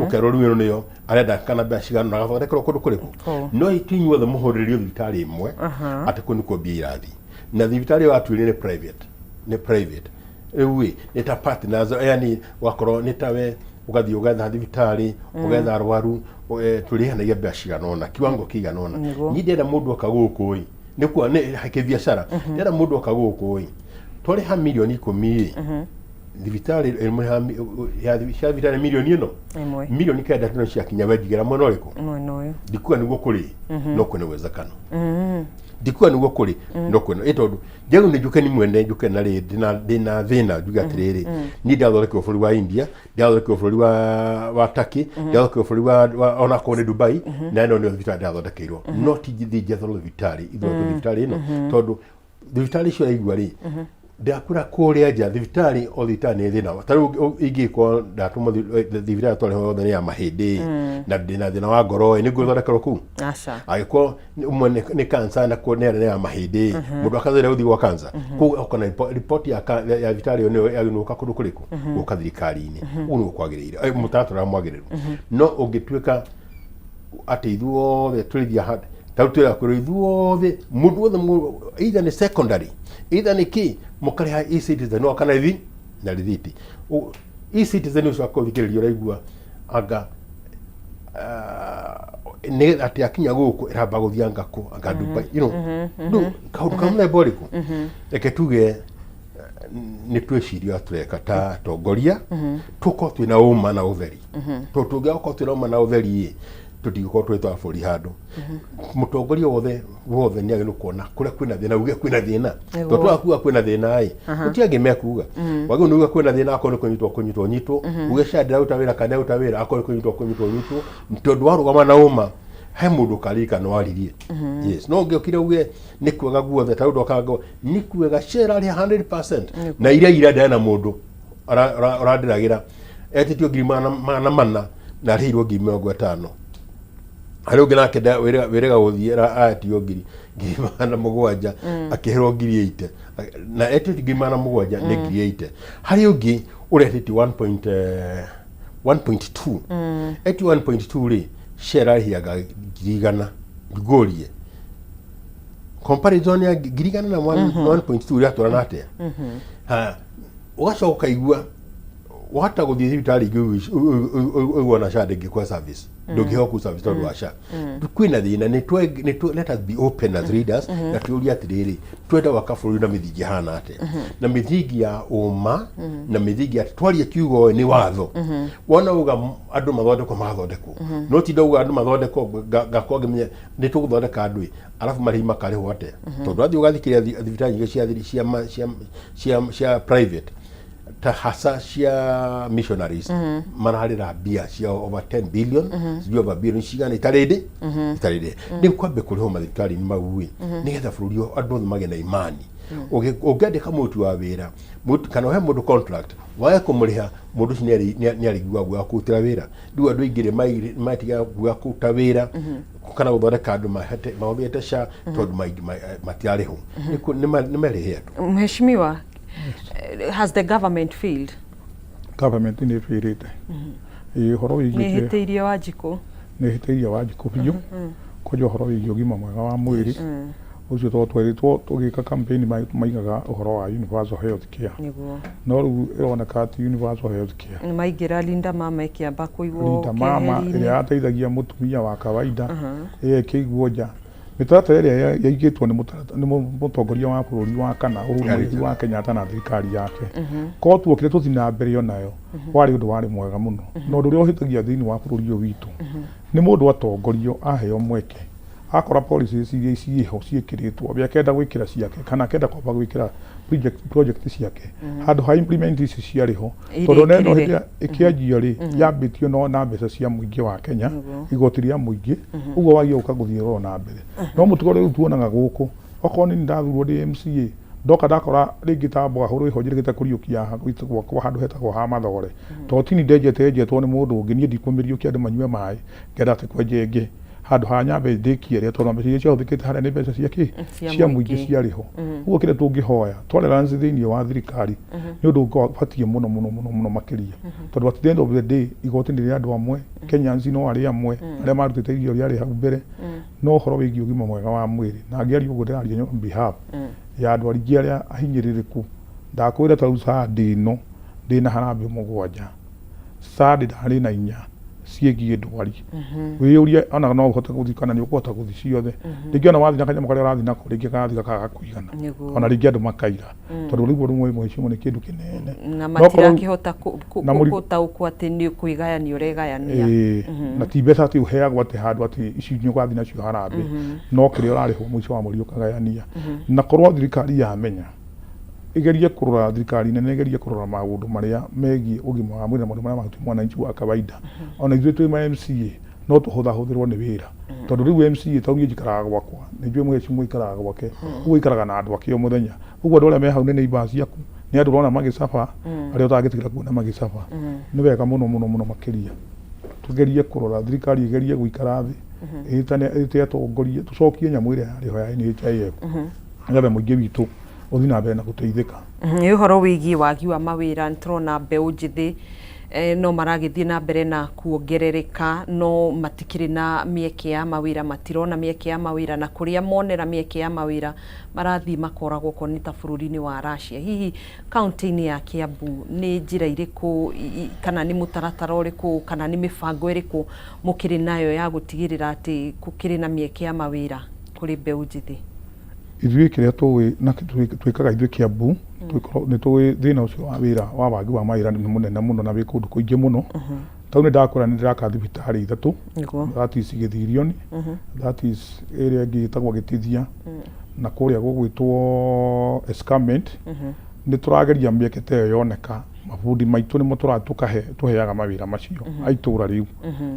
ũkerwo rĩu ĩno nĩyo arenda kana mbeca cigana na agathondekerwo kũndũ kũrĩkũ. No ti inyuothe mũhũrĩrĩrio thibitarĩ ĩmwe atĩ kũu nĩkuo mbia irathiĩ, na thibitarĩ ĩyo atuĩrĩ nĩ private, nĩ private. Rĩu ĩ, nĩ ta partners, yani wakorwo nĩ ta we ũgathiĩ ũgetha thibitarĩ, ũgetha arwaru, tũrĩhanagia mbeca cigana ũna, kiwango kĩigana ũna. Niĩ ndĩrenda mũndũ oka gũkũ ĩ, nĩ kuo nĩ kĩbiacara, ndĩrenda mũndũ oka gũkũ ĩ, twarĩha milioni 10 ĩ, thibitarĩ ĩmũrĩha ya cia thibitarĩ milioni ĩno Ĩmwe. 9 tino ciakinya, wenjigĩra mwena ũrĩkũ? Mwena ũyũ. Ndikuga nĩguo kũrĩ, no kwĩna uwezekano. Ndikuga nĩguo kũrĩ, no kwĩna ĩ, tondũ njagĩrĩirwo nĩ njũke ni mwene, njũke na rĩ ndĩna thĩna, njuge atĩrĩrĩ, niĩ ndathondekerwo bũrũri wa India, ndathondekerwo bũrũri wa Turkey, ndathondekerwo bũrũri wa onakorwo nĩ Dubai, na ĩno nĩyo thibitarĩ ndathondekeirwo, no ti njithiĩ njetherwo thibitarĩ ithondekwo thibitarĩ ĩno, tondũ thibitarĩ icio ũraigua rĩ, ndakwĩra kũrĩa nja thibitarĩ, o thibitarĩ nĩ thĩna. Ta rĩu ingĩkorwo ndatũmwo thibitarĩ twarĩho yothe nĩ ya mahĩndĩ na ndĩna thĩna wa ngoro ĩ, nĩguo thondekerwo kũu? Aca. Angĩkorwo ũmwe nĩ cancer na nĩ arĩa nĩ ya mahĩndĩ, mũndũ akathĩra gũthiĩ gwa cancer kũu, okona riboti ya thibitarĩ ĩyo nĩyo yagĩrĩirwo gũka kũndũ kũrĩkũ, gũka thirikari-inĩ. Ũguo nĩguo kwagĩrĩire, mũtaratara mwagĩrĩru. No ũngĩtuĩka atĩ ithuothe tũrĩthiĩ handũ ta rĩu twĩra kwĩrwo ithuothe, mũndũ wothe, either nĩ secondary, either nĩ kĩ, mũkarĩha e-Citizen no kana rithi na rithiti. E-Citizen ũcio akũthikĩrĩria, ũraigua anga nĩ atĩ akinya gũkũ ĩramba gũthiĩ anga kũ, anga Dubai, rĩu kaũndũ ka mũthemba ũrĩkũ? Reke tuge nĩ twĩciria ũrĩa tũreka ta atongoria, tũkorwo twĩna ũma na ũtheri, tondũ tũngĩaga gũkorwo twĩna ũma na ũtheri ĩ, tũtingĩkorwo tũgĩtwara bũrũri handũ. Mũtongoria wothe wothe nĩ agĩrĩirwo kuona kũrĩa kwĩna thĩna, uge kwĩna thĩna, tondũ twaga kuga kwĩna thĩna ĩ, gũtirĩ angĩ mekuga. Wagĩrĩirwo nĩ uge kwĩna thĩna, akorwo nĩ kũnyitwo kũnyitwo nyitwo, uge SHA ndĩraruta wĩra kana ndĩraruta wĩra, akorwo nĩ kũnyitwo kũnyitwo nyitwo, tondũ warũgama na ũma he mũndũ ũkaririkana waririe. Yes, no ũngĩokire uge nĩ kwega guothe, ta rĩu ndokaga ngo nĩ kwega SHA ĩrarĩha 100% na iria ira ndĩrĩ na mũndũ ũrandĩragĩra etĩtio ngiri 400 na arĩhirwo ngiri 50. Harĩ ũngĩ nake wĩrĩga gũthiĩ aretio ngiri 700, akĩhĩrwo ngiri 80, na etĩtio ngiri 700 nĩ ngiri 80. Harĩ ũngĩ ũretĩtio 1.2, etio 1.2 rĩ, SHA ĩrarĩhiaga 100,000. Ngũrie, comparison ya 100,000 na 1.2 ĩratwarana atĩa? Ha, ũgacoka ũkaigua wahota gũthiĩ thibitarĩ ingĩ ũigua na SHA ndĩngĩkũhe service, ndũngĩheo kũu service tondũ wa SHA kwĩna thĩna. Let us be open as leaders na twĩũrie atĩrĩrĩ, twenda gwaka bũrũri na mĩthingi ĩhana atĩa? Na mĩthingi ya ũma, na mĩthingi atĩ twaria kiugo nĩ watho. Wona uga andũ mathondekwo, magathondekwo, no ti ndauga andũ mathondekwo ngakorwo ngĩmenya nĩ tũgũthondeka andũ ĩ, arabu marĩhi makarĩhwo atĩa? Tondũ wathiĩ ũgathikĩrĩria thibitarĩ nyingĩ cia thiri- cia ma- cia cia cia private. Ta hasa cia missionaries mararĩra mbia cia over 10 billion, sijui over billion cigana itarĩ ndĩ itarĩ ndĩ. Rĩu kwambe kũrĩhwo mathibitarĩ-inĩ mau ĩ, nĩgetha bũrũri ũyũ andũ othe magĩe na imani. Ũngĩandĩka mũruti wa wĩra kana ũhe mũndũ contract wage kũmũrĩha, mũndũ ũcio nĩarĩiguaga guoya kũrutĩra wĩra. Rĩu andũ aingĩ rĩ matigaga guoya kũruta wĩra kana gũthondeka andũ mahũthĩrĩte SHA tondũ matirarĩhwo. Nĩmerĩhe andũ. Mheshimiwa, has the government failed? Government nĩ ĩbĩrĩte. Ĩĩ, ũhoro wĩgiĩ Nĩ ĩhĩtĩirie Wanjikũ. Nĩ ĩhĩtĩirie Wanjikũ biũ, kwanja ũhoro wĩgiĩ ũgima mwega wa mwĩrĩ ũcio, tondũ twerĩtwo tũgĩka campaign maigaga ũhoro wa universal health care. No rĩu ĩroneka atĩ universal health care Nĩ maingĩra Linda Mama ĩkĩamba kũigwo Linda Mama keheri-inĩ. ĩrĩa yateithagia mũtumia wa kawaida ĩyo ĩkĩigwo nja. Mĩtaratara ĩrĩa yaigĩtwo nĩ mũtongoria wa bũrũri wa kana, Uhuru Muigai wa Kenyatta, na thirikari yake, korwo tuokire tũthiĩ na mbere onayo, warĩ ũndũ warĩ mwega mũno. Na ũndũ ũrĩa ũhĩtagia thĩinĩ wa bũrũri ũyũ witũ nĩ mũndũ atongorio aheo mweke, akora policies iria ciĩho ciĩkĩrĩtwo, we akenda gwĩkĩra ciake kana akenda kwamba gwĩkĩra project ciake handũ ha implement ici ciarĩ ho, tondũ neno Irĩkĩrĩre. Hĩndĩ ĩrĩa ĩkĩanjio rĩ, yambĩtio no na mbeca cia mũingĩ wa Kenya, igoti rĩa mũingĩ. Ũguo wagia gũka gũthiĩ roro na mbere. No mũtugo rĩu tuonaga gũkũ, okorwo nĩ ndathurwo ndĩ MCA, ndoka ndakora rĩngĩ ta borehole ĩho njĩrĩgĩte kũriũkia gwakwa handũ hetagwo ha Mathore, tondũ tini ndenjete yenjetwo nĩ mũndũ ũngĩ, niĩ ndikũmĩriũkia andũ manyue maĩ, ngenda atĩ kwenja ĩngĩ handũ ha nyambe ndĩkie ĩrĩa, tondũ mbeca iria ciahũthĩkĩte harĩa nĩ mbeca cia kĩ? Cia Cia mũingĩ mũingĩ. Ciarĩ ho. Ũguo kĩrĩa tũngĩhoya, tolerance thĩinĩ wa thirikari nĩ ũndũ ũbatiĩ mũno mũno mũno mũno makĩria, tondũ at the end of the day igoti nĩ rĩa andũ amwe, Kenyans no arĩa amwe arĩa marutĩte irio rĩarĩ hau mbere. No ũhoro wĩgiĩ ũgima mwega wa mwĩrĩ, na ngĩaria ũguo ndĩraria on behalf ya andũ aingĩ arĩa ahinyĩrĩrĩku. Ndakwĩra ta rĩu Sunday ĩno ndĩna harambĩ 7, Sunday ndarĩ na 4 ciĩgiĩ ndwari. Wĩyũrie ona no ũhote gũthiĩ kana nĩ ũkũhota gũthiĩ ciothe. Rĩngĩ ona wathiĩ na kanyamũ karĩa ũrathiĩ nako, rĩngĩ karathiĩ gakaga kũigana. Ona rĩngĩ andũ makaira, tondũ rĩu rĩmwe mheshimiwa nĩ kĩndũ kĩnene. Na No korwo- matirakĩhota na gũtaũkwo atĩ nĩ kwĩgayania ũregayania. Ĩĩ, na ti mbeca atĩ ũheagwo atĩ handũ atĩ ici nĩ ũgathiĩ nacio harambĩ, no kĩrĩa ũrarĩhwo mũico wa mweri ũkagayania. Na korwo thirikari yamenya ĩgerie kũrora, thirikari nene ĩgerie kũrora maũndũ marĩa megiĩ ũgima wa mwĩrĩ na maũndũ marĩa mahutie mwananchi wa kawaida, ona ithuĩ twĩ ma MCA no tũhũthahũthĩrwo nĩ wĩra, tondũ rĩu MCA tondũ niĩ njikaraga gwakwa, nĩ njũĩ mheshimiwa aikaraga gwake, ũguo aikaraga na andũ ake o mũthenya. Ũguo andũ arĩa me hau nĩ neighbors ciaku, nĩ andũ ũrona magĩcaba, arĩa ũtangĩtigĩra kuona magĩcaba. Nĩ wega mũno mũno mũno makĩria tugerie kũrora, thirikari ĩgerie gũikara thĩ, ĩtane, ĩte atongoria, tũcokie nyamũ ĩrĩa yarĩ ho ya NHIF, nĩgetha mũingĩ witũ ũthiĩ na mbere na gũteithĩka. Nĩ ũhoro wĩgiĩ wagi wa mawĩra, nĩ tũrona mbeũ njĩthĩ no maragĩthiĩ na mbere na kuongerereka, no matikĩrĩ na mĩeke ya mawĩra, matirona mĩeke ya mawĩra, na kũrĩa monera mĩeke ya mawĩra marathiĩ makoragwo okorwo nĩ ta bũrũri-inĩ wa Russia. Hihi kaunti-inĩ ya Kiambu nĩ njĩra irĩkũ kana nĩ mũtaratara ũrĩkũ kana nĩ mĩbango ĩrĩkũ mũkĩrĩ nayo ya gũtigĩrĩra atĩ gũkĩrĩ na mĩeke ya mawĩra kũrĩ mbeũ njĩthĩ? Ithuĩ kĩrĩa tũĩ na twĩkaga ithuĩ Kiambu, nĩ tũĩ thĩna ũcio wa wĩra wa wagi wa mawĩra nĩ mũnene mũno na wĩ kũndũ kũingĩ mũno. Tau nĩ ndakwĩra nĩ ndĩraka thibitarĩ 3. That is Gĩthirioni, that is ĩrĩa ĩngĩ ĩtagwo Gĩtithia, na kũrĩa gũgwĩtwo Escarpment. Nĩ tũrageria mĩeke ta ĩyo yoneka, mabundi maitũ nĩmo tũkahe tũheaga mawĩra macio a itũra rĩu,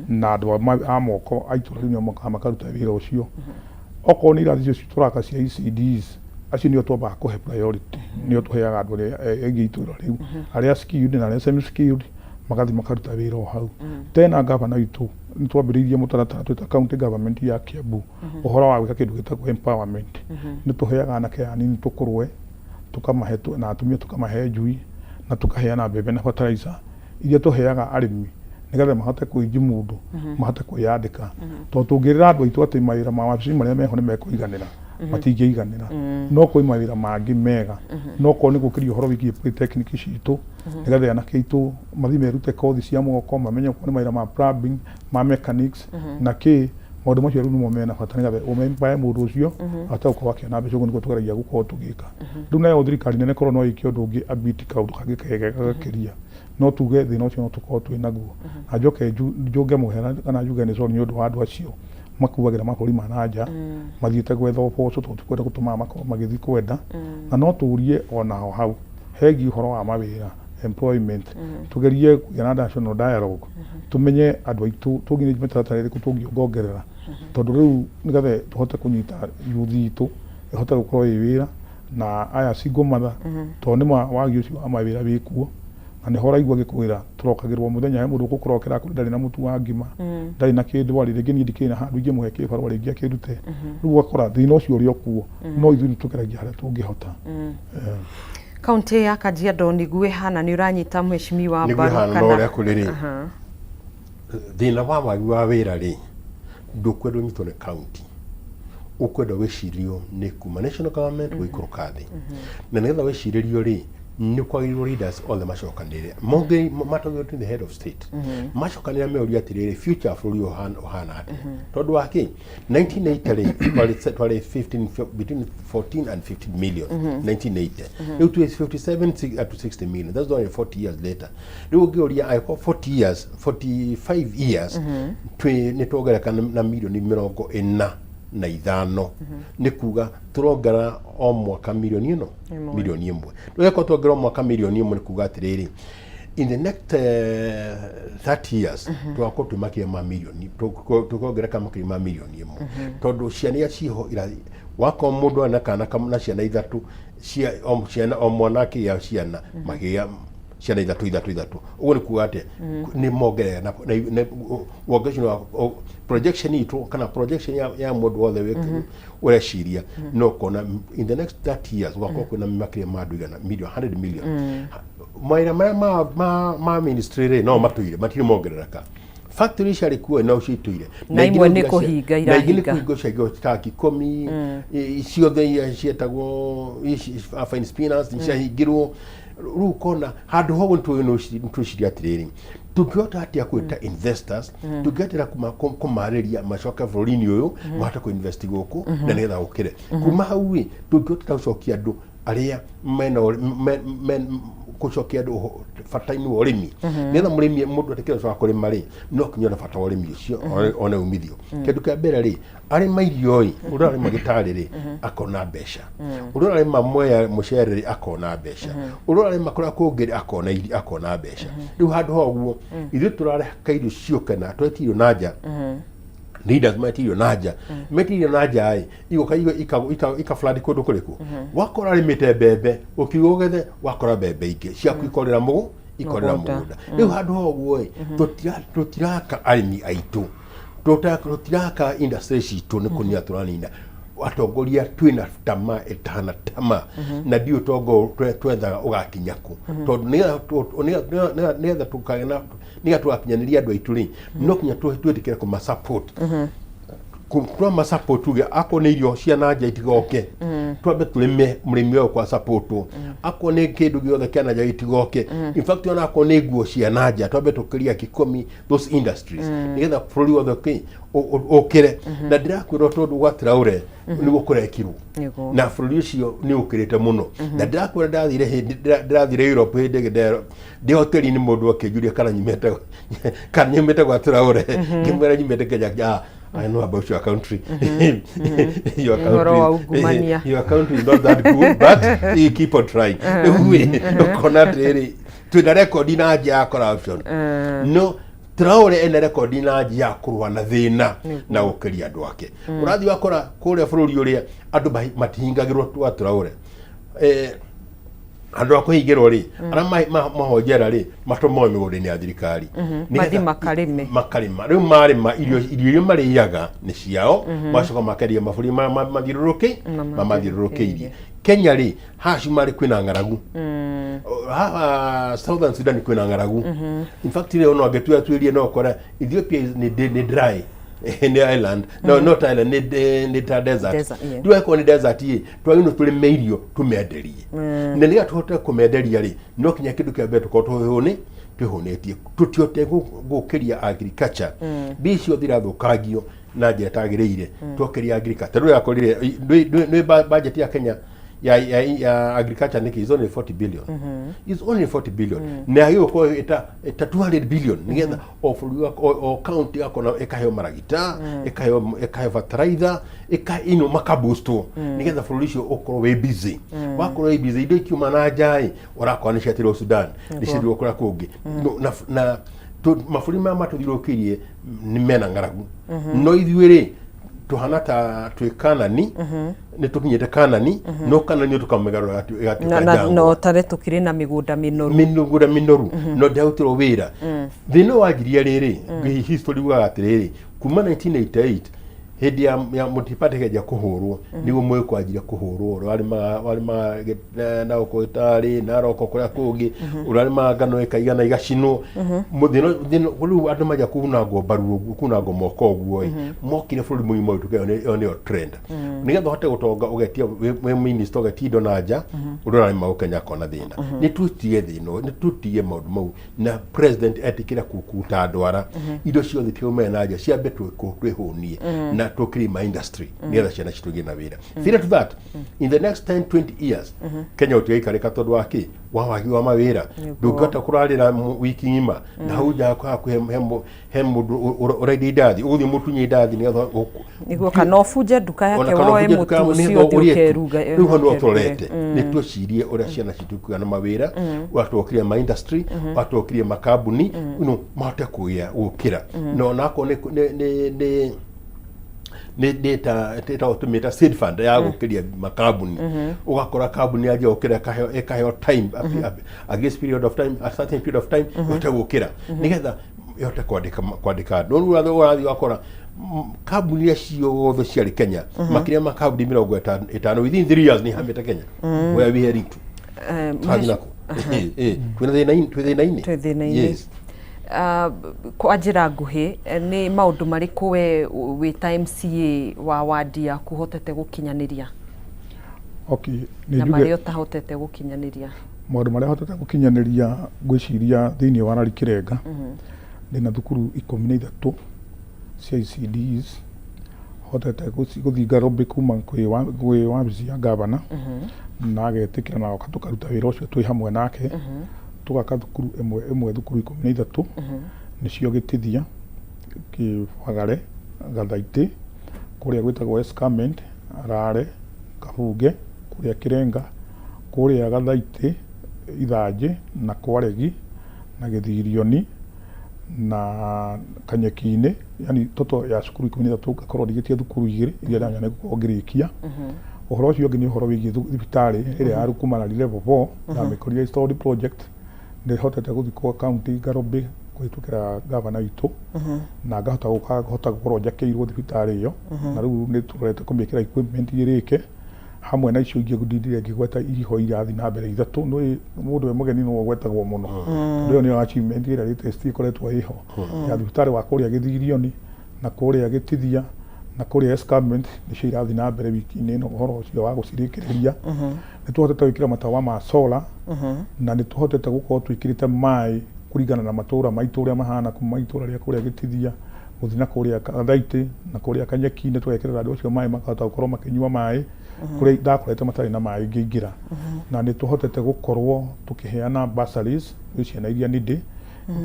na andũ a moko a itũra rĩu nĩo mokaga makaruta wĩra ũcio. Okorwo nĩ irathi icio tũraka cia ECDs, acio nĩo twambaga kũhe priority, nĩo tũheaga andũ arĩa aingĩ itũra rĩu, arĩa skilled na arĩa semi skilled, magathiĩ makaruta wĩra o hau. Tena gavana witũ nĩ twambĩrĩirie mũtaratara twĩta county government ya Kiambu, ũhoro wa gwĩka kĩndũ gĩtagwo empowerment. Nĩ tũheaga anake anini tũkũrwe, tũkamahe na atumia tũkamahe njui, na tũkaheana mbembe na fertilizer iria tũheaga arĩmi, nĩgetha mahote kwĩjimudu, mahote kwĩyandĩka, tondũ tũngĩrĩra andũ aitũ atĩ mawĩra ma wabici marĩa meho nĩ mekũiganĩra, matingĩiganĩra. No kwĩ mawĩra mangĩ mega, no korwo nĩ gũkĩria ũhoro wĩgiĩ polytechnic citũ, nĩgetha anake aitũ mathiĩ merute kothi cia moko, mamenye okorwo nĩ mawĩra ma plumbing, ma mechanics na kĩ. Maũndũ macio rĩu nĩmo mena bata, nĩgetha ũme mũndũ ũcio ahote gũkorwo akĩona mbeca. Ũguo nĩguo tũgeragia gũkorwo tũgĩka. Rĩu nayo thirikari nene korwo no ĩke ũndũ ũngĩ abiti, kaũndũ kangĩ kega gakĩria, no tuge thĩna ũcio no tũkorwo twĩ naguo. Na njoke njũnge mũhera kana njuge nĩ sorry nĩ ũndũ wa andũ acio makuagĩra mabũrũri ma na nja mathiĩte gwetha ũboco, tondũ tikwenda gũtũmaga makorwo magĩthiĩ kwenda. Na no tũrie onao hau hegiĩ ũhoro wa mawĩra. employment, tugerie kũgĩa na national dialogue, tumenye andũ aitũ tũngi mĩtaratara ĩrĩkũ tũngĩongerera, tondũ rĩu nĩgetha tũhote kũnyita youth itũ ĩhote gũkorwo ĩ wĩra na aya single mother, tondũ nĩ wagi ũcio wa mawĩra wĩkuo, na nĩho ũraigua gĩkwĩra tũrokagĩrwo mũthenya he mũndũ ũgũkũrokera akwĩra ndarĩ na mũtu wa ngima, ndarĩ na kĩndũ arĩ rĩngĩ, niĩ ndikĩrĩ na handũ ingĩmũhe kĩbarũa rĩngĩ akĩrute. Rĩu ũgakora thĩna ũcio ũrĩ o kuo, no ithuĩ nĩtũgeragia harĩa tũngĩhota. Kaunti ya Kajiado nĩguo ĩhana, nĩ ũranyita, mheshimiwa? Nĩguo mbaru ĩhana, no kana ũrĩa kũrĩ rĩ, thĩna wa wagi wa wĩra rĩ, ndũkwenda ũnyitwo nĩ county, ũkwenda wĩcirio nĩ kuma national government gũikũrũka thĩ. Na nĩgetha wĩcirĩrio rĩ, nĩ kwagĩrĩirwo leaders othe macokanĩrĩre monge matagĩrĩirwo to the head of state, macokanĩrĩra meũria atĩrĩrĩ, future ya bũrũri ũyũ ũhana atĩa? Tondũ wa kĩ 1980 rĩ, twarĩ 15, between 14 and 15 million 1980. Rĩu twĩ 57 up to 60 million. That's only 40 years later. Rĩu ũngĩũria, angĩkorwo 40 years, 45 years, twĩ nĩ tuongereka na milioni 45, nĩ kuga tũrongerera o mwaka milioni ĩno. Ĩmwe. Milioni 1. Rĩu tuongerera o mwaka milioni 1, nĩ kuga atĩrĩrĩ, in the next 30 years tũgakorwo twĩ makĩria ma milioni, tũkongereka makĩria ma milioni 1, tondũ ciana iria ciho wakorwo mũndũ arĩ na kana na ciana ithatũ cia o ciana, o mwana akĩgĩa ciana, makĩgĩa ciana ithatũ, ithatũ, ithatũ. Ũguo nĩ kuga atĩ nĩ mongerera na wongerera wa projection itũ kana projection ya mũndũ wothe ũreciria, no kona in the next 30 years gwakorwo kwĩna makĩria ma andũ 100 million, 100 million. Mawĩra marĩa ma ministry rĩ, no matũire matirĩ mongerereka. Factory ciarĩ kuo no citũire. Na imwe nĩ kũhinga Na ingĩ nĩ irahinga. kũhinga ciahinga ta 10 ciothe iria cietagwo ici, fine spinners nĩ ciahingirwo. Rĩu ũkona handũ ho nĩtwĩciria atĩrĩrĩ, tũngĩhota atĩa gwĩta investors? Tũngĩhota kũmarĩria macoke bũrũri-inĩ ũyũ, mahote kũinvest gũkũ, na nĩgetha gũkĩre kuma hau ĩ, tũngĩhota gũcokia andũ arĩa mena gũcokia andũ bata-inĩ wa ũrĩmi, nĩgetha mũrĩmi, mũndũ atĩkĩra wa kũrĩma rĩ, no kinya ona bata wa ũrĩmi ũcio one umithio. Kĩndũ kĩa mbere rĩ, arĩma irio ĩ, ũrĩa arĩma gĩtarĩ rĩ, akona mbeca. Ũrĩa ũrarĩma Mwea mũcere rĩ, akona mbeca. Ũrĩa ũrarĩma kũrĩa kũngĩ rĩ, akona irio, akona mbeca. Rĩu handũ ha ũguo ithuĩ tũrareka irio ciũke na twetie irio na nja, leaders metie irio na nja, metie irio na nja ĩ, igoka ika flood kũndũ kũrĩkũ. Wakora arĩmĩte mbembe, ũkiuga ũgethe, wakora mbembe ingĩ ciaku ikorĩra ikorĩra mũgũnda. Mũgũnda. Rĩu handũ ha ũguo ĩ, tũtiraka arĩmi aitũ, tũtiraka industry citũ, nĩ kũnina tũranina atongoria. Twĩna tama ĩtahana tama na ndiũ ũtonga twethaga ũgakinya kũ, tondũ nĩgetha tũkagĩa na nĩgetha tũgakinyanĩria andũ aitũ rĩ, no kinya twĩtĩkĩre kũma support. Twama support, tuge akorwo nĩ irio cia na nja itigoke, twambe tũrĩme, mũrĩmi ũyũ kwa support. Akorwo nĩ kĩndũ gĩothe kĩa na nja gĩtigoke, in fact ona akorwo nĩ nguo cia na nja, twambe tũkĩria kikomi those industries, nĩgetha bũrũri wothe ũkĩre. Na ndĩrakwĩra tondũ gwa Traore nĩguo kũrekirwo. Na bũrũri ũcio nĩ ũkĩrĩte mũno. Na ndĩrakwĩra ndathire hĩndĩ ndĩrathire Europe, hĩndĩ ĩngĩ ndĩ hoteli-inĩ, mũndũ akĩnjũria kana nyumĩte gwa Traore. Ngĩmwĩra nyumĩte Kenya. "Ah, I know about your country. Your Ũhoro wa country, ungumania. your country is not that good, but you keep on trying." Rĩu ĩ, ũkona atĩrĩrĩ, twĩna rekondi na nja ya corruption, no Traore ena rekondi na nja ya kũrũa na thĩna na gũkĩria andũ ake. Ũrathiĩ wakora kũrĩa bũrũri ũrĩa andũ matihingagĩrwo twa Traore, andũ a kũhingĩrwo rĩ, arĩa mahonjera rĩ, matũmwo mĩgũnda-inĩ ya thirikari. Mathiĩ makarĩme. Makarĩma. Rĩu marĩma irio, irio iria marĩaga nĩ ciao, magacoka makendia mabũrũri mathiũrũrũkĩ mamathiũrũrũkĩirie. Kenya rĩ, haha Cumarĩ kwĩna ng'aragu, haha Southern Sudan kwĩna ng'aragu. In fact rĩ, ona angĩtua tuĩrie, no ũkore Ethiopia nĩ dry, nĩ island, no not island, nĩ ta desert. Desert, yeah. Rĩu angĩkorwo nĩ desert ĩ, twagĩrĩirwo tũrĩme irio tũmenderie, na nĩgetha tũhote kũmenderia rĩ, no kinya kĩndũ kĩa mbere tũkorwo twĩhũnĩtie. Tũtihote gũkĩria agriculture. Mbia ciothe irathũkangio na njĩra ĩtagĩrĩire. Twokĩria agriculture, rĩu yakorire nĩ budget ya Kenya Ya agriculture nĩkĩ is only 40 billion, is only 40 billion, na yagĩrĩirwo gũkorwo ĩta 200 billion, nĩgetha o bũrũri o county ĩgakorwo ĩkaheo maragita, ĩkaheo fertilizer, ĩka ino makaboostwo, nĩgetha bũrũri ũcio ũkorwo wĩ busy. Wakorwo wĩ busy, indo ikiuma na nja ĩ, ũrakora nĩ ciatirwo Sudan, nĩ ciatirwo kũrĩa kũngĩ. No, na mabũrũri maya matũthiũrũrũkĩirie nĩ mena ng'aragu, no ithuĩ rĩ, tũhana ta twĩ Kanani, nĩ tũkinyĩte Kanani, no Kanani tũkamĩgarũra ĩgatuĩka na jangwa. No tare tũkĩrĩ na mĩgũnda mĩnoru. Mĩgũnda mĩnoru, no ndĩarutirwo wĩra. Thĩna wanjirie rĩrĩ, history ugaga atĩrĩrĩ, kuma 1988 hĩndĩ ya multi-party kĩanjia kũhũrwo, nĩguo mwĩkũ wanjirie kũhũrwo, ũrĩa warĩmaga na gũkũ Gĩtarĩ, Naroko, kũrĩa kũngĩ, ũrĩa warĩmaga ngano ĩkaigana igacinwo. Thĩna rĩu andũ manjia kunangwo mbaru ũguo, kunangwo moko ũguo ĩ, mokire bũrũri mũgima ũyũ, ĩyo nĩyo trend, nĩgetha ũhote gũtonga ũgetia wĩ minister, ũgetia indo na nja, ũrĩa ũrarĩma gũkũ Kenya akona thĩna. Nĩ tũtige thĩna ũyũ, nĩ tũtige maũndũ mau, na president etĩkĩra kukuta ndwara indo ciothe tiumene na nja, ciambe twĩhũnie na tũkĩrie ma industry, nĩgetha ciana citũ igĩe na wĩra. Failure to that, in the next 10 20 years Kenya gũtigaikarĩka, tondũ wa kĩ? Wa wagi wa mawĩra. Ndũngĩhota kũrarĩra wiki ng'ima na hau nja he mũndũ ũrendia indathi, ũgũthiĩ mũtunye indathi nĩgetha Nĩguo, kana ũbunje nduka ona yake kana woe ũbunje nduka mũtu nĩgetha ũcio ũthiĩ ũrĩe tu. ũkeruga. Rĩu hau nĩho ũkerugĩre. tũrorete, nĩ twĩcirie ũrĩa ciana citũ ikũgĩa na mawĩra, ũrĩa twokire ma industry, ũrĩa twokire makambuni mahote kũgĩa gũkĩra, na onakorwo nĩ ta ĩtagwo, tũmĩta seed fund ya gũkĩria makambuni, ũgakora kambuni yanjia gũkĩra ĩkaheo time, a grace period of time, a certain period of time, ĩhote gũkĩra nĩgetha ĩhote kwandĩka andũ. Rĩu ũrathiĩ ũgakora kambuni iria ciothe ciarĩ Kenya, makĩria ma kambuni 50 within 3 years nĩ ihamĩte Kenya. Where we heading to? Tũrathiĩ nakũ? Twĩna thĩna-inĩ, twĩ thĩna-inĩ. Twĩ thĩna-inĩ. Yes. Kwa njĩra nguhĩ, nĩ maũndũ marĩkũ we wĩ ta MCA wa wandi yaku ũhotete gũkinyanĩria Okay, nĩ na njuge marĩa ũtahotete gũkinyanĩria? Maũndũ marĩa hotete gũkinyanĩria, ngwĩciria thĩinĩ wa Lari Kĩrenga ndĩna thukuru 13 cia ECDs hotete gũthinga lobby kuma kwĩ wabici ya gavana, na agetĩkĩra na oka tũkaruta wĩra ũcio twĩ hamwe nake, tũgaka thukuru ĩmwe ĩmwe, thukuru 13, nĩcio Gĩtithia, Kĩbagare, Gathaitĩ, kũrĩa gwĩtagwo Escarpment, Rare, Kabunge, kũrĩa Kĩrenga, kũrĩa Gathaitĩ, Ithanjĩ na Kwaregi na Gĩthirioni na Kanyeki-inĩ, yani total ya cukuru 13, ngakorwo ndigĩtie thukuru igĩrĩ iria ndamenya nĩ ngũkorwo ngĩrĩkia. Ũhoro ũcio ũngĩ nĩ ũhoro wĩgiĩ thibitarĩ ĩrĩa ya Rukumarari level 4, ndamĩkorire installed project, nĩ hotete gũthiĩ kwa county ngarobĩ kũhĩtũkĩra gavana witũ, na ngahota gũka ngahota gũkorwo njakĩirwo thibitarĩ ĩyo, na rĩu nĩ tũrorete kũmĩkĩra equipment ĩrĩke, hamwe na icio ingĩ ndindire ngĩgweta iriho irathiĩ na mbere ithatũ. Nĩ mũndũ we mũgeni no ũgwetagwo mũno, tondũ ĩyo nĩyo achievement ĩrĩa latest ĩkoretwo ĩho ya thibitarĩ wa kũrĩa Gĩthirioni na kũrĩa Gĩtithia na kũrĩa Escarpment, nĩcio irathiĩ na mbere wiki-inĩ ĩno, ũhoro ũcio wa gũcirĩkĩrĩria. Nĩ tũhotete gwĩkĩra matawa ma solar, na nĩ tũhotete gũkorwo twĩkĩrĩte maĩ kũringana na matũra maitũ ũrĩa mahana, kuma itũra rĩa kũrĩa Gĩtithia gũthiĩ na kũrĩa Gathaitĩ na kũrĩa Kanyeki-inĩ, tũgekĩrĩra andũ acio maĩ makahota gũkorwo makĩnyua maĩ kũrĩa ndakorete matarĩ na maĩ ngĩingĩra. Na nĩ tũhotete gũkorwo tũkĩheana bursaries gwĩ ciana iria needy.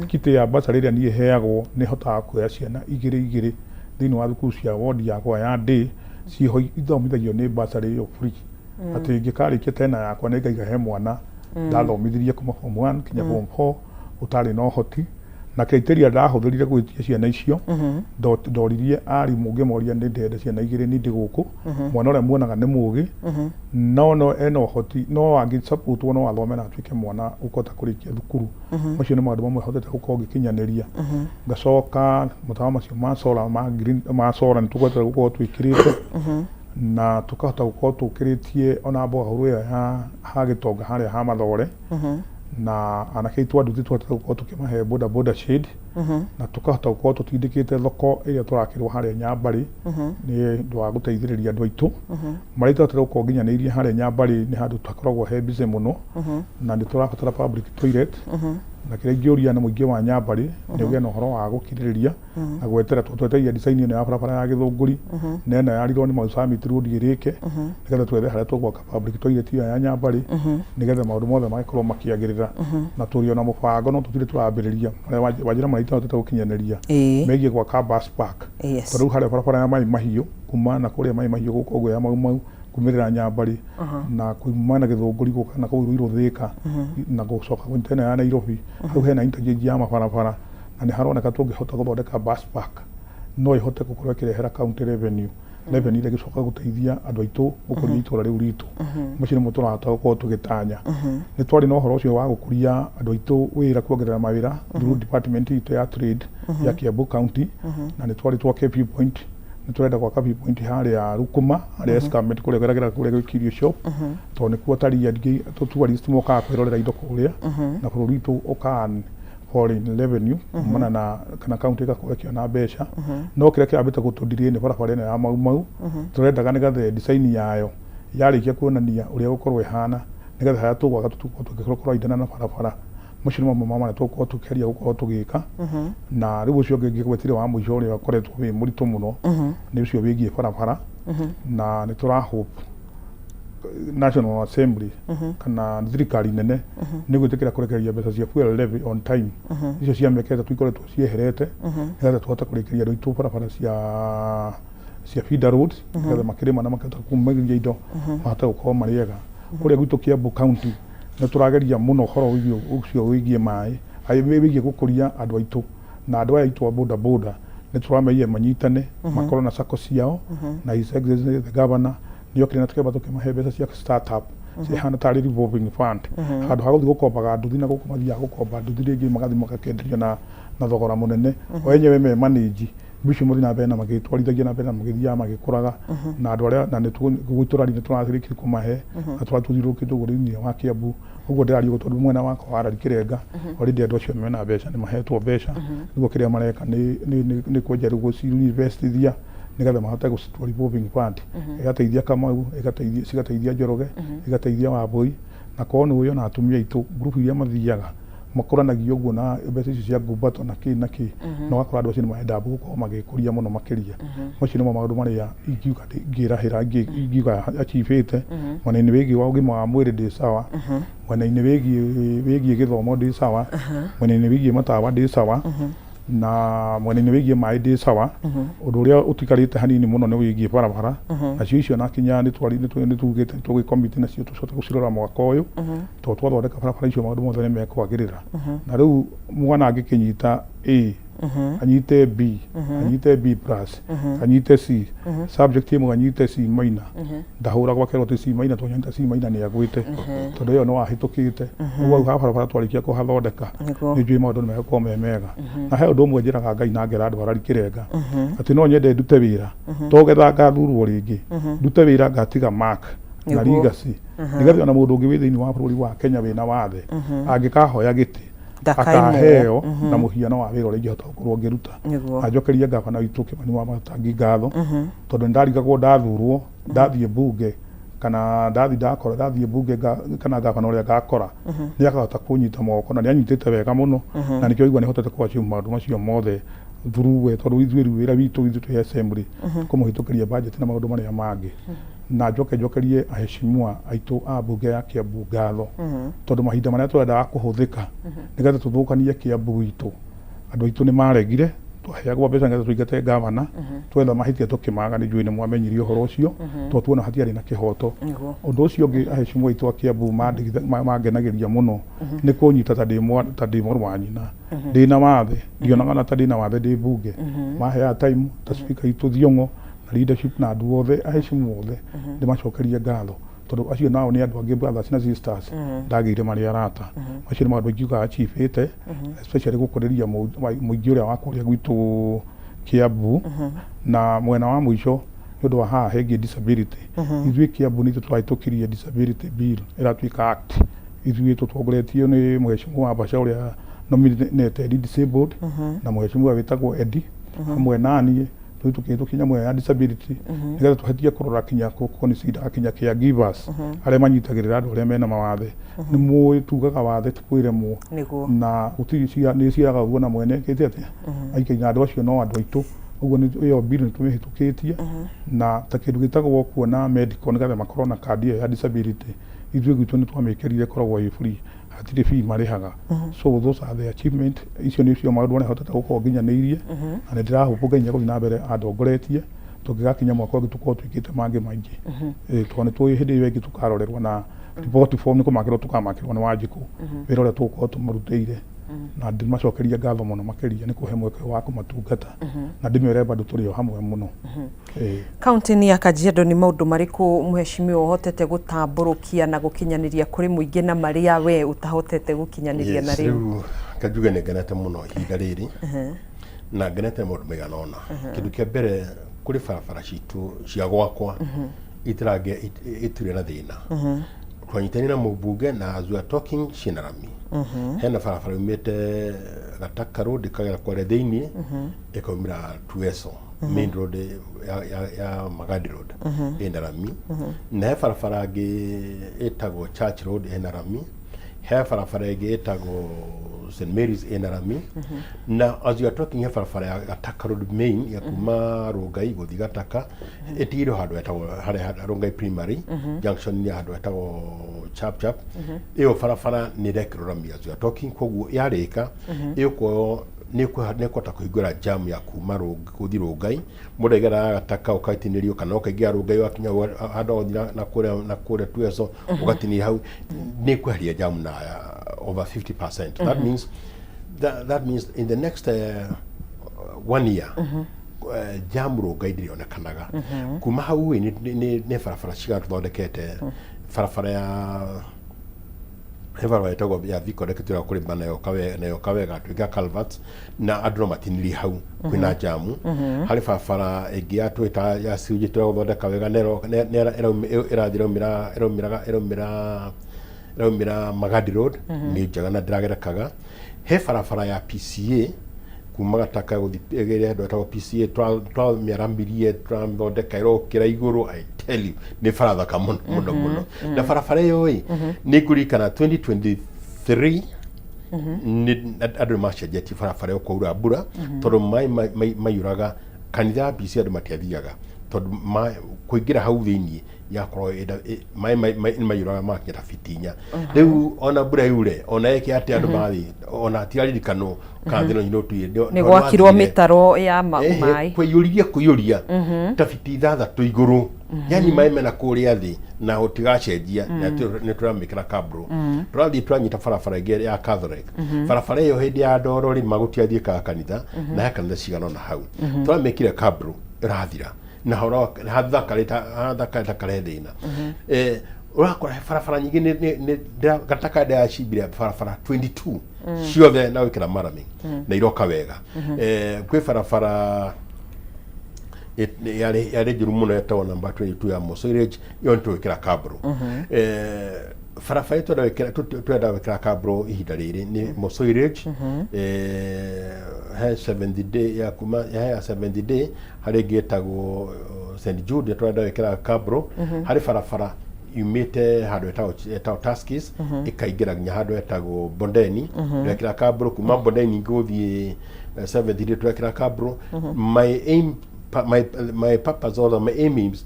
Kitĩ ya bursary ĩrĩa niĩ heagwo, nĩ hotaga kuoya ciana igĩrĩ igĩrĩ thĩinĩ wa thukuru cia ward yakwa ya day, ciĩho ithomithagio nĩ bursary ĩyo free, atĩ ingĩkarĩkia tena yakwa nĩ ngaiga he mwana ndathomithirie kuma form 1 kinya form 4 ũtarĩ na ũhoti. Na criteria ndahũthĩrire gwĩtia ciana icio, ndoririe arimũ ngĩmoria nĩ ndĩrenda ciana igĩrĩ nindĩ gũkũ, mwana ũrĩa muonaga nĩ mũgĩ no ena ũhoti, no angĩsupportwo no athome na atuĩke mwana ũkũhota kũrĩkia thukuru. Macio nĩ maũndũ mamwe hotete gũkorwo ngĩkinyanĩria. Ngacoka matawa macio ma solar, ma green, ma solar, nĩ tũkoretwo gũkorwo twĩkĩrĩte na tũkahota gũkorwo tũkĩrĩtie ona borehole ĩyo ya ha Gĩtonga harĩa ha Mathore, na anake aitũ a nduthi tũhotete gũkorwo tũkĩmahe boda boda shade, na tũkahota gũkorwo tũtindĩkĩte thoko ĩrĩa tũrakĩrwo harĩa Nyambarĩ nĩ ũndũ wa gũteithĩrĩria andũ aitũ. Marĩa itahotete gũkorwo nginyanĩirie harĩa Nyambarĩ, nĩ handũ tũkoragwo he busy mũno na nĩ tũrabatara public toilet. Na kĩrĩa ingĩũria nĩ mũingĩ wa Nyambarĩ nĩ ũgĩe na ũhoro wa gũkirĩrĩria na gwetera, tondũ twetereire design ĩno ya barabara ya Gĩthũngũri na ĩno ya Rironi Mau Summit Road ĩrĩke, nĩgetha twethe harĩa tũgwaka public toilet ĩyo ya Nyambarĩ, nĩgetha maũndũ mothe magĩkorwo makĩagĩrĩra. Na tũrĩ ona mũbango, no tũtirĩ tũrambĩrĩria, marĩa wanjĩra marĩa itahotete gũkinyanĩria megiĩ gwaka bus park. Tondũ rĩu harĩa barabara ya Mai Mahiũ, kuma na kũrĩa Mai Mahiũ gũka ũguo ya Mau Mau, kumĩrĩra Nyambarĩ na kuma na Gĩthũngũri gũka na kũu Ruiru Thĩka na gũcoka kũnyita ĩno ya Nairobi, hau hena interchange ya mabarabara, na nĩ haroneka tũngĩhota gũthondeka bus park no ĩhote gũkorwo ĩkĩrehera county revenue, revenue ĩrĩa ĩgĩcoka gũteithia andũ aitũ gũkũria itũra rĩu ritũ. Macio nĩmo tũrahota gũkorwo tũgĩtanya. Nĩ twarĩ na ũhoro ũcio wa gũkũria andũ aitũ wĩra, kuongerera mawĩra through department itũ ya trade ya Kiambu County, na nĩ twarĩ twake viewpoint, nĩ tũrenda gwaka viewpoint harĩa Rukuma, harĩa escarpment kũrĩa geragĩra kũrĩa gwĩkirio shop, tondũ nĩkuo atarii aingĩ, tourist mokaga kwĩrorera indo kũrĩa, na bũrũri witũ ũka earn foreign revenue kumana na kana county ĩgakorwo ĩkĩona mbeca. No kĩrĩa kĩrambĩte gũtũndirie nĩ barabara ĩno ya Mau Mau. Tũrendaga nĩgetha design yayo yarĩkia kuonania ũrĩa ĩgũkorwo ĩhana, nĩgetha harĩa tũgwaka tũkorwo tũgĩkorwo na barabara. Macio nĩ mamwe ma marĩa tũgũkorwo tũkĩgeria gũkorwo tũgĩka. Na rĩu ũcio ũngĩ ngĩgwetire wa mũico ũrĩa ũkoretwo wĩ mũritũ mũno nĩ ũcio wĩgiĩ barabara, na nĩ tũra hope National Assembly kana thirikari nene nĩ gwĩtĩkĩra kũrekereria mbeca cia fuel levy on time, icio cia mĩaka 3 ikoretwo cieherete, nĩgetha tũhote kũrĩkĩria andũ aitũ barabara cia feeder roads, nĩgetha makĩrĩma na makĩhota kumagĩria indo mahote gũkorwo marĩ ega. Kũrĩa gwitũ Kiambu County nĩ tũrageria mũno ũhoro wĩgiĩ ũcio wĩgiĩ maĩ, wĩgiĩ gũkũria andũ aitũ na andũ aya aitũ a boda boda. Nĩ tũrameire manyitane, makorwo na sacco ciao, na His Excellency the Governor nĩ okire na tũkĩamba tũkĩmahe mbeca cia startup cihana tarĩ revolving fund, handũ ha gũthiĩ gũkombaga nduthi na gũkũ mathiaga gũkomba nduthi rĩngĩ magathiĩ magakenderio na thogora mũnene, o enyewe me manage icio, mathiĩ na mbere na magĩtwarithagia na mbere na magĩthiaga magĩkũraga. Na andũ arĩa na nĩ gwitũ rari nĩ tũrarĩkia kũmahe na tũratũthiũrũrũkĩte ũguo thĩinĩ wa Kiambu ũguo ndĩraria ũguo, tondũ mwena wakwa wa Rari Kĩrenga already andũ acio mena mbeca nĩ mahetwo mbeca. Nĩguo kĩrĩa mareka nĩ kwenja rĩu gũci-investithia, nĩgetha mahote gũcitua revolving fund, ĩgateithia Kamau, ĩgateithia, cigateithia Njoroge, ĩgateithia Wambui, na korwo nĩ ũĩ ona atumia aitũ group iria mathiaga makũranagia ũguo na mbeca icio cia ngumbato na kĩ na kĩ, na ũgakora andũ acio nĩ marenda gũkorwo magĩkũria mũno makĩria. Macio nĩmo maũndũ marĩa ingiuga ngĩrahĩra, ingiuga achievĩte. Mwena-inĩ wĩgiĩ wa ũgima wa mwĩrĩ ndĩ sawa, mwena-inĩ wĩgiĩ gĩthomo ndĩ sawa, mwena-inĩ wĩgiĩ matawa ndĩ sawa, na mwena-inĩ wĩgiĩ maĩ ndĩ sawa. Ũndũ ũrĩa ũtigarĩte hanini mũno nĩ wĩgiĩ barabara, nacio icio na kinya nĩ tugĩte tũgĩkomiti nacio tũcoke gũcirora mwaka ũyũ, tondũ twathondeka barabara icio maũndũ mothe nĩ mekwagĩrĩra. Na rĩu mwana angĩkĩnyita A, anyite B, anyite B plus, anyite C, subject ĩmwe anyite C minor, ndahũragwo akerwo atĩ C minor, tondũ anyita C minor nĩ agwĩte, tondũ ĩyo no ahĩtũkĩte. Ũguo hau ha barabara twarĩkia kũhathondeka, nĩ njũĩ maũndũ nĩ megũkorwo me mega. Na he ũndũ ũmwe njĩraga Ngai na ngera andũ arari Kĩrenga, atĩ no nyende ndute wĩra, to getha ngathurwo rĩngĩ, ndute wĩra ngatiga mark na legacy, nĩgetha ona mũndũ ũngĩ wĩ thĩinĩ wa bũrũri wa Kenya wĩna wathe angĩkahoya gĩtĩ Ndakaimwo. Akaheo na mũhiano wa wĩra ũrĩa ingĩhota gũkorwo ngĩruta. Na njokerie ngabana witũ Kĩmani wa Matangi ngatho, tondũ nĩ ndarigagwo ndathurwo ndathiĩ mbunge kana ndathiĩ ndakora ndathiĩ mbunge kana ngabana ũrĩa ngakora nĩ akahota kũnyita moko, na nĩ anyitĩte wega mũno, na nĩkĩo igua nĩ hotete kũ achieve maũndũ macio mothe through we, tondũ ithuĩ rĩu wĩra witũ ithuĩ twĩ assembly kũmũhĩtũkĩria budget na maũndũ marĩa mangĩ. Na njoke njokerie aheshimiwa aitũ a mbunge ya Kiambu ngatho, tondũ mahinda marĩa twendaga kũhũthĩka nĩgetha tũthũkanie Kiambu witũ, andũ aitũ nĩ maregire. Twaheagwo mbeca nĩgetha tũingate gavana, twetha mahĩtia tũkĩmaga. Nĩ njũĩ nĩ mwamenyire ũhoro ũcio, tondũ tuona hatiarĩ na kĩhoto. Ũndũ ũcio ũngĩ aheshimiwa aitũ a Kiambu mangenagĩria mũno nĩ kũnyita ta ndĩ mũrũ wa nyina ndĩna wathe, ndionaga na ta ndĩna wathe ndĩ mbunge. Maheaga time ta speaker itũ Thiong'o na leadership na andũ othe, aheshimu othe, ndĩmacokerie ngatho, tondũ acio nao nĩ andũ angĩ brothers na sisters ndagĩire marĩ arata. Macio nĩ maũndũ ingiuga achievĩte, especially gũkũrĩria mũingĩ ũrĩa wa kũrĩa gwitũ Kiambu. Na mwena wa mũico, nĩ ũndũ wa haha hegiĩ disability, ithuĩ Kiambu nĩ ithuĩ tũrahĩtũkirie disability bill ĩratuĩka act. Ithuĩ tũtongoretio nĩ mheshimiwa Bacha ũrĩa nominated disabled, na mheshimiwa wĩtagwo Eddie hamwe na niĩ. Tũthiĩ tũkĩhĩtũkia nyamũ ĩyo ya disability nĩgetha tũhetie kũrora kinya kũ-consider kinya caregivers arĩa manyitagĩrĩra andũ arĩa mena mawathe. Nĩ mũĩ tugaga wathe ti kwĩremwo. Nĩguo. Na gũtirĩ cira nĩ ciraga ũguo na mwene ekĩte atĩa aikaire na andũ acio no andũ aitũ. Ũguo nĩ ĩyo bill nĩ tũmĩhĩtũkĩtie na ta kĩndũ gĩtagwo kuona medical nĩgetha makorwo na kandi ĩyo ya disability, ithuĩ gwitũ nĩ twamĩkĩrire ĩkoragwo ĩ free, hatirĩ fee marĩhaga. So those are the achievement, icio nĩcio maũndũ marĩa hotete gũkorwo nginyanĩirie na nĩ ndĩra hope Ngai nĩegũthiĩ na mbere andongoretie tũngĩgakinya mwaka ũngĩ tũkorwo twĩkĩte mangĩ maingĩ. Tondũ nĩ tũĩ hĩndĩ ĩyo ĩngĩ tũkarorerwo na report form nĩ kũmakĩrwo tũkamakĩrwo nĩ Wanjikũ wĩra ũrĩa tũgũkorwo tũmarutĩire, na ndĩmacokerie ngatho mũno makĩria nĩ kũhe mweke wa kũmatungata na ndĩmere bado tũrĩ o hamwe mũno. Kaunti-inĩ ya Kajiado nĩ maũndũ marĩkũ mheshimiwa ũhotete gũtambũrũkia na gũkinyanĩria kũrĩ mũingĩ na marĩa we ũtahotete gũkinyanĩria na Yes, rĩu? Rĩu kanjuge nĩ ngenete mũno ihinda rĩrĩ na ngenete maũndũ maigana ũna. Kĩndũ kĩa mbere, kũrĩ barabara citũ cia gwakwa itirange itirĩ na thĩna. Twanyitanire na mũmbunge na as we are talking ciĩna rami. Hena barabara yumĩte Gataka Road ĩkagera Kware thĩiniĩ ĩkaumĩra Tueso main road ya Magadi Road ĩna rami, na he barabara ĩngĩ ĩtagwo Church Road ĩna rami, he barabara ĩngĩ ĩtagwo St Mary's ĩna rami, na as you are talking he barabara ya Gataka Road main ya kuma Rongai gũthiĩ Gataka ĩtigĩrwo handũ hetagwo harĩa Rongai Primary junction ya handũ hetagwo Chap Chap. Ĩyo barabara nĩ ĩrekĩrwo rami as you are talking, koguo yarĩka ĩgũkorwo nĩ ĩkũhota kũhingũra jam ya kuma gũthiĩ Rongai. Mũndũ aigeraga Gataka ũgatinĩrio kana ũkaingĩra Rongai wakinya handũ gũthiĩ na kũrĩa Tueso ũgatinĩria hau, nĩ ĩkweheria jam na over 50%. That means in the next one year jam Rongai ndĩrĩonekanaga. Kuma hau ĩ nĩ barabara cigana tũthondekete? Barabara ya he barabara ĩtagwo ya Thika reke tũrĩa kũrĩma nayo kawega twĩka culverts na andũ no matinĩrie hau kwĩna jamu. Harĩ barabara ĩngĩ ya twĩta ya sewage tũrĩa gũthondeka wega na ĩrathiĩ ĩraumĩra Magadi Road, nĩ njega na ndĩragerekaga. He barabara ya PCA kuma Gataka gũthiĩ ĩrĩa handũ hetagwo PCA twamĩaramirie tũramĩthondeka ĩrokĩra igũrũ. I tell you, nĩ bara thaka mũno mũno mũno, na barabara ĩyo ĩ nĩ ngũririkana 2023 nĩ andũ nĩ macenjetie barabara ĩyo kwaura mbura tondũ maĩ maiyũraga kanitha ya PCA, andũ matiathiaga tondũ kũingĩra hau thĩiniĩ yakorwo maĩ nĩ maiyũraga makinya ta fiti 4. Rĩu ona mbura yure ona ĩke atĩa andũ marathiĩ ona hatiraririkanwo kana thĩna ũcio nĩ Nĩ gwakirwo mĩtaro ya maĩ. Kũiyũririe kũiyũria ta fiti 6 igũrũ, yani maĩ mena kũrĩa thĩ na ũtigacenjia na nĩ tũramĩkĩra kabro. Tũrathiĩ twanyita barabara ĩngĩ ya Catholic. Barabara ĩyo hĩndĩ ya ndoro rĩ magũtiathiĩkaga kanitha na he kanitha cigana ũna hau tũramĩkire kabro ĩrathira na horo hathakarĩte kare thĩna. Ũrakora barabara nyingĩ Gataka ndĩracimbire barabara 22 ciothe na gwĩkĩra marami na iroka wega. Kwĩ barabara yarĩ njũru mũno yetagwo number 22 ya Mosoi Ridge, ĩyo nĩ tũgwĩkĩra kabro. Barabara ĩyo twenda gwĩkĩra kabro ihinda rĩrĩ nĩ Mosoi Ridge, he Seventh Day ya kuma he ya Seventh Day, harĩ ĩngĩ ĩtagwo St Jude twenda gwĩkĩra kabro. Harĩ barabara yumĩte handũ hetagwo Tuskys ĩkaingĩra nginya handũ hetagwo Bondeni, twekĩra kabro. Kuma Bondeni gũthiĩ Seventh Day twekĩra kabro. My aim pa- my my purpose or my aim is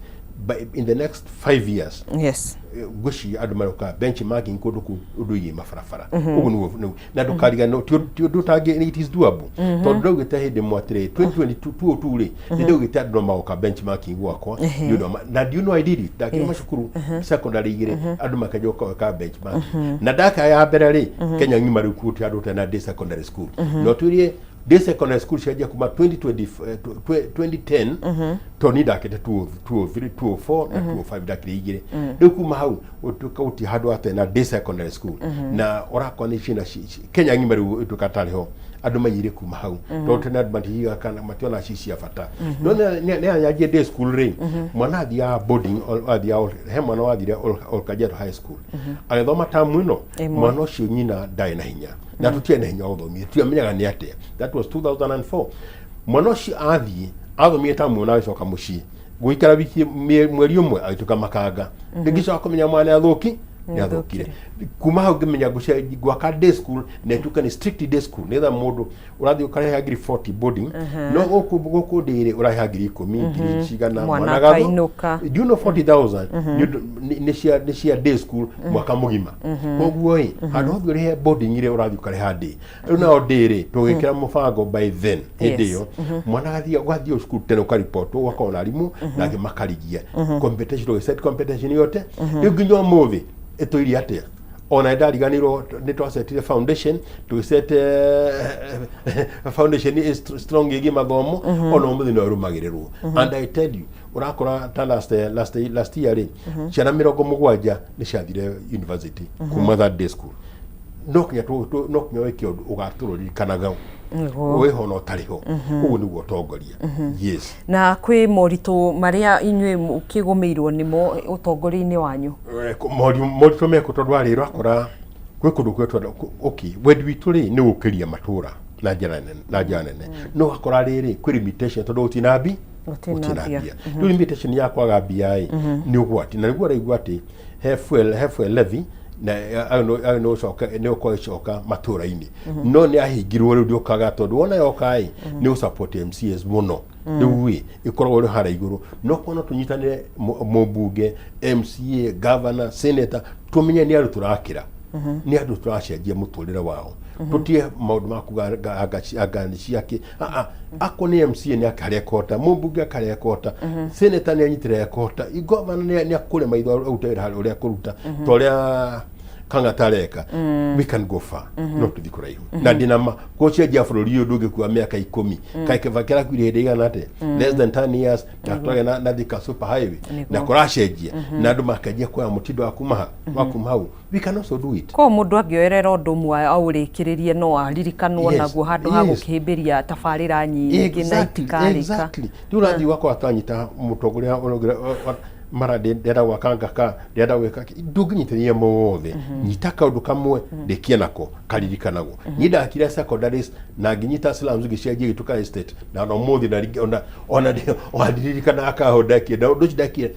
in the next 5 years ngwĩciria andũ maroka benchmarking kũndũ kũu ũndũ igiĩ mabarabara ũguo nĩguo na ndũkariganĩrwo ti ũndũ ũtangĩ, it is doable, tondũ ndaugĩte hĩndĩ ĩmwe atĩrĩ 2022 202 rĩ nĩ ndaugĩte andũ no magoka benchmarking gwakwa nĩ ũndũ wa na do you know I did it? Ndakire macukuru secondary igĩrĩ andũ makanjia gwĩka benchmarking na ndaka ya mbere rĩ Kenya ng'ima rĩu gũtirĩ andũ ũtarĩ na day secondary school. No tuirie day secondary school cianjia kuma 2020, 2010 tondũ niĩ ndakĩte 2003, 2004 na 2005 ndakire igĩrĩ. Rĩu kuma hau ũtuĩka gũtirĩ handũ hatarĩ na day secondary school na ũrakora nĩ ciĩna Kenya ng'ima rĩu ĩtuĩka tarĩ ho andũ maiyire kuma hau tondũ tene andũ matihigaga kana mationa ci cia bata, no nĩ yanjie day school rĩ mwana athiaga boarding athiaga he mwana wathire Ol Kajiado High School agĩthoma tamu ĩno. Ĩmwe. Mwana ũcio nyina ndarĩ na hinya na tũtiarĩ na hinya wa gũthomithia, tiamenyaga nĩ atĩa. That was 2004. Mwana ũcio athiĩ Athomire ta mwana agĩcoka mũciĩ gũikara wiki mweri ũmwe agĩtuĩka makanga. Ngĩcoka kũmenya mwana nĩ athũkire. Kuma hau ngĩmenya ngwaka day school na ĩtuĩke nĩ strict day school, nĩgetha mũndũ ũrathiĩ ũkarĩha ngiri 40 boarding, no gũkũ gũkũ ndĩrĩ ũrarĩha ngiri 10, ngiri cigana. Mwana akainũka. Do you know 40,000 nĩ cia day school mwaka mũgima? Koguo ĩ handũ hothe ũrĩhe boarding rĩ, ũrathiĩ ũkarĩha day. Rĩu nao day rĩ, tũgĩkĩra mũbango by then hĩndĩ ĩyo mwana agathiĩ, ũgathiĩ cukuru tene, ũkaripotwo, ũgakorwo na arimũ na angĩ makarigia competition, tũgĩset competition yote. Rĩu nginya ũmũthĩ ĩtũirie atĩa? Ona ndariganirwo nĩ twacetire foundation, tũgĩcete foundation is strong ĩgiĩ mathomo. Ona ũmũthĩ no ĩrũmagĩrĩrwo. And I tell you, ũrakora ta last year rĩ, ciana 70 nĩ ciathire university kuma that day school. No kinya wĩke ũndũ ũgatũrũririkanaga wĩho na ũtarĩ ho. Ũguo nĩguo ũtongoria, yes. Na kwĩ moritũ marĩa inyuĩ mũkĩgũmĩirwo nĩmo ũtongoria-inĩ wanyu? Moritũ mekũ, tondũ warĩ ũrakora kwĩ kũndũ kwĩ okay, wendi witũ rĩ nĩ gũkĩria matũra na njĩra nene, no ũgakora rĩrĩ kwĩ limitation tondũ gũtirĩ mbi. Gũtirĩ na gũtirĩ mbia. Mbia. Rĩu limitation ya kwaga mbia ĩ nĩ ũgwati, na nĩguo ũraigua atĩ he fuel levy na nĩ ũcoka nĩ ũkorwo ĩcoka matũra-inĩ, no nĩ ahingirwo. Rĩu ndĩũkaga tondũ wona yoka ĩ nĩ ũsupport MCAs mũno. Rĩu ĩ ĩkoragwo ĩrĩ harĩa igũrũ, no kuona tũnyitanĩre mũmbunge, MCA, governor, senator, tũmenye nĩ andũ tũrakĩra, nĩ andũ tũracenjia mũtũrĩre wao. Tũtige maũndũ ma kuga anga nĩ ciake. Akorwo nĩ MCA nĩ akarĩa ekũhota, mũmbunge akarĩa ekũhota, senator nĩ anyitĩrĩra ekũhota, governor nĩ akũre maitho arute wĩra harĩa ũrĩa akũruta ta ũrĩa Kang'ata areka, we can go far. No tũthiĩ kũraihu na ndĩna ma gũcenjia bũrũri ũyũ ndũngĩkua mĩaka 10. Kaĩ Kibaki arakuire hĩndĩ igana atĩa? Less than 10 years na twagĩa na Thika super highway na kũracenjia na andũ makanjia kuoya mũtindo wa kuma hau. We can also do it. Ko mũndũ angĩoerera ũndũ ũmwe aũrĩkĩrĩrie no aririkanwo naguo handũ ha gũkĩhĩmbĩria tabarĩra nyingĩ na itikarĩka. Exactly. Rĩu ũrathiĩ ũgakora twanyita mũtongoria mara ndĩrenda gwaka ngaka, ndĩrenda gwĩka ndũngĩnyitĩrĩria mothe. Nyita kaũndũ kamwe, rĩkia nako karirikanagwo. Niĩ ndakire secondaries na ngĩnyita slums, ngĩcenjia gĩtuka estate, na ona ũmũthĩ na ona ndirikanaga kaho ndakire na ũndũ ũcio ndakire.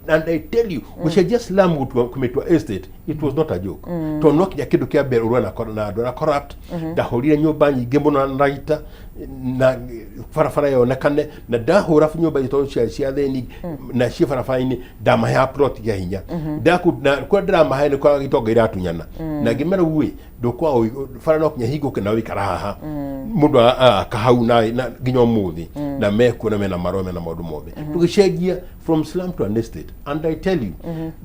And I tell you, gũcenjia slum gũtua kũmĩtua estate, it was not a joke, tondũ no kinya kĩndũ kĩa mbere ũrũe na andũ arĩa corrupt. Ndahũrire nyũmba nyingĩ mũno na ragita na barabara yonekane, na ndahũra nyũmba icio tondũ cia thĩni na ciĩ barabara-inĩ, ndamaheaga plot ya hinya. Na kũrĩa ndĩramahe nĩ kwa gĩtonga iratunyana, na ngĩmera ũguo ndũkwa bara no kinya hingũke na wĩikara haha mũndũ agaka hau na nginya ũmũthĩ na mekuo na mena marũa, mena maũndũ mothe. Tũgĩcenjia from slum to an estate, and I tell you,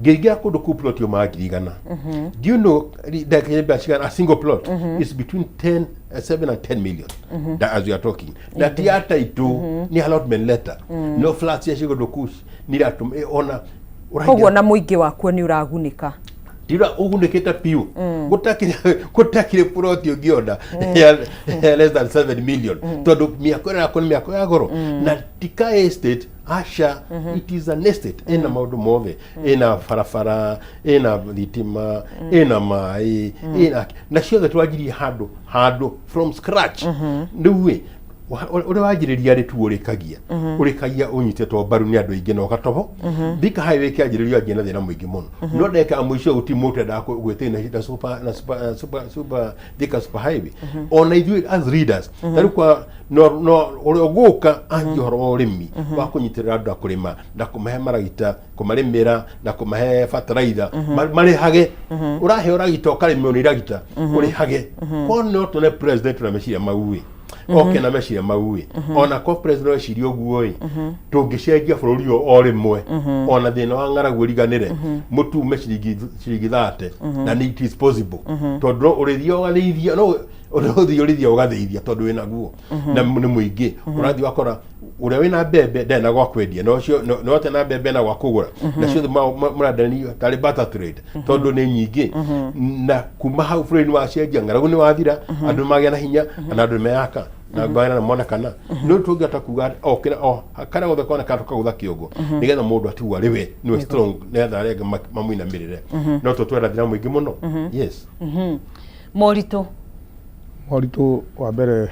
ngĩingĩra kũndũ kũu plot yaumaga 100,000. Do you know ndakĩnya mbeca cigana? A single plot is between 10 7 and 10 million that as we are talking, na ti ya title, ni allotment letter. No flats cia kũndũ kũu nĩ iratũma ona Koguo na mũingĩ wakuo nĩ ũragunĩka. Ndira ũgunĩkĩte piũ. Gũtakĩrĩ plot ũngĩona ya less than 7 million, tondũ mĩako ĩrĩa yakwo nĩ mĩako ya goro na tika estate. Aca, it is an estate ĩna maũndũ mothe, ĩna barabara, ĩna thitima, ĩna maĩ, ĩna na ciothe. Twanjirie handũ from scratch. Rĩu ĩ ũrĩa wanjĩrĩria rĩ, tu ũrĩkagia ũnyitĩtwo mbaru nĩ andũ aingĩ na ũgatobo. Thika Highway ĩkĩanjĩrĩrio anjia na thĩna mũingĩ mũno, no ndagĩka ya mũico gũtirĩ mũndũ endaga gwĩtĩria na super super Thika super highway. Ona ithuĩ as leaders ta rĩu kwa no ũrĩa ũgũka anjie ũhoro wa ũrĩmi wa kũnyitĩrĩra andũ na kũrĩma na kũmahe maragita kũmarĩmĩra na kũmahe bataraitha, marĩhage. Ũraheo ragita ũkarĩmĩrwo nĩ ragita, ũrĩhage. Ko no tuone president na meciria mau ĩ, oke na meciria mau ĩ, ona ko president eciria ũguo ĩ, tũngĩcenjia bũrũri ũyũ o rĩmwe. Ona thĩna wa ng'aragu ũriganĩre, mũtu ume ciringi 30, na nĩ it is possible, tondũ no ũrĩthia ũgathĩithia, no ũthiĩ ũrĩthia ũgathĩithia tondũ wĩna guo na nĩ mũingĩ. Ũrathiĩ wakora ũrĩa wĩna mbembe ndarĩ na gwa kwendia, na ũcio no ate na mbembe na gwa kũgũra, na ciothe mũrendanio tarĩ barter trade tondũ nĩ nyingĩ. Na kuma hau bũrũri nĩ wacenjia, ng'aragu nĩ wathira, andũ nĩ magĩa na hinya na andũ nĩ meyaka na ngona na monekana no tũngĩhota kuga o kĩrĩa o karĩa gothe koneka tũkagũtha kĩongo nĩgetha mũndũ atigwo arĩ we nĩwe strong, nĩgetha arĩa angĩ mamũinamĩrĩre. No tũtwenda thĩna mũingĩ mũno, yes. Moritũ. Moritũ wa mbere,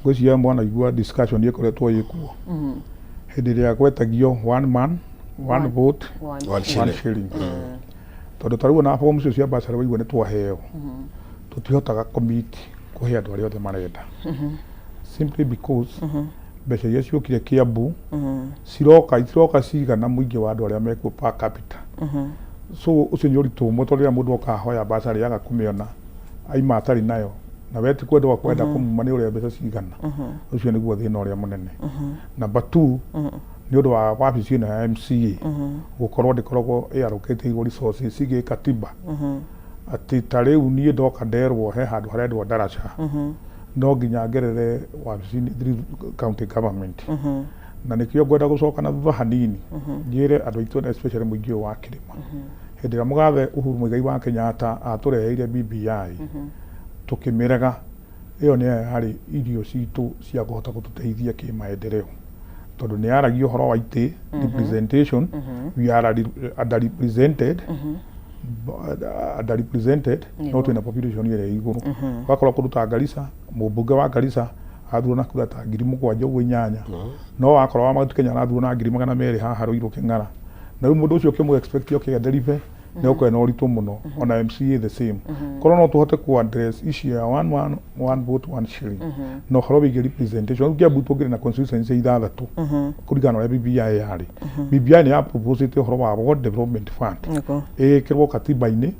Ngwĩciria mwanaigua discussion ĩkoretwo ĩkuo hĩndĩ ĩrĩa gwetagio one man, one vote, one One one shilling. shilling. Tondũ ta rĩu ona bomu icio cia bursary waigua nĩ twaheo, tũtihotaga commit kũhe andũ arĩa othe marenda, simply because mbeca iria ciokire Kiambu ciroka itiroka cigana mũingĩ wa andũ arĩa mekuo per capita. So ũcio nĩ ũritũ ũmwe, tondũ rĩrĩa mũndũ oka ahoya bursary aga kũmĩona, aima atarĩ nayo, na we ti kwenda kwenda kũmuma nĩ ũrĩa mbeca cigana. Ũcio nĩguo thĩna ũrĩa mũnene. Number two, nĩ ũndũ wa wabici ĩno ya MCA gũkorwo ndĩkoragwo ĩarũkĩte resources cigiĩ katiba, atĩ ta rĩu niĩ ndoka nderwo he handũ harendwo ndaraca, no nginya ngerere wabici through county government. Na nĩkĩo ngwenda gũcoka na thutha hanini njĩre andũ aitũ, especially mũingĩ ũyũ wa kĩrĩma, hĩndĩ ĩrĩa mũgathe Uhuru Muigai wa Kenyatta atũreheire BBI tũkĩmĩrega, ĩyo nĩyo yarĩ irio citũ cia kũhota gũtũteithia kĩmaendeleo, tondũ nĩ yaragia ũhoro wa itĩ, representation. We are underrepresented, underrepresented, no twĩna population ĩrĩa ĩ igũrũ. Ũgakora kũndũ ta Garissa, mũmbunge wa Garissa athurwo na kura ta 7,000 ũguo, 8, no wakora wa Mount Kenya arathurwo na 200,000 haha Ruiru Kĩng'ara. Na rĩu mũndũ ũcio ũkĩmũ expect oke deliver nĩ ũkorwo na ũritũ mũno. Ona MCA the same. Korwo no tũhote ku address issue ya one man, one vote, one shilling na ũhoro wĩgiĩ representation. Rĩu Kiambu tũngĩrĩ na constituency ithathatũ kũringana na ũrĩa BBI yarĩ. BBI nĩ ya proposĩte ũhoro wa Ward Development Fund ĩkĩrwo katiba-inĩ,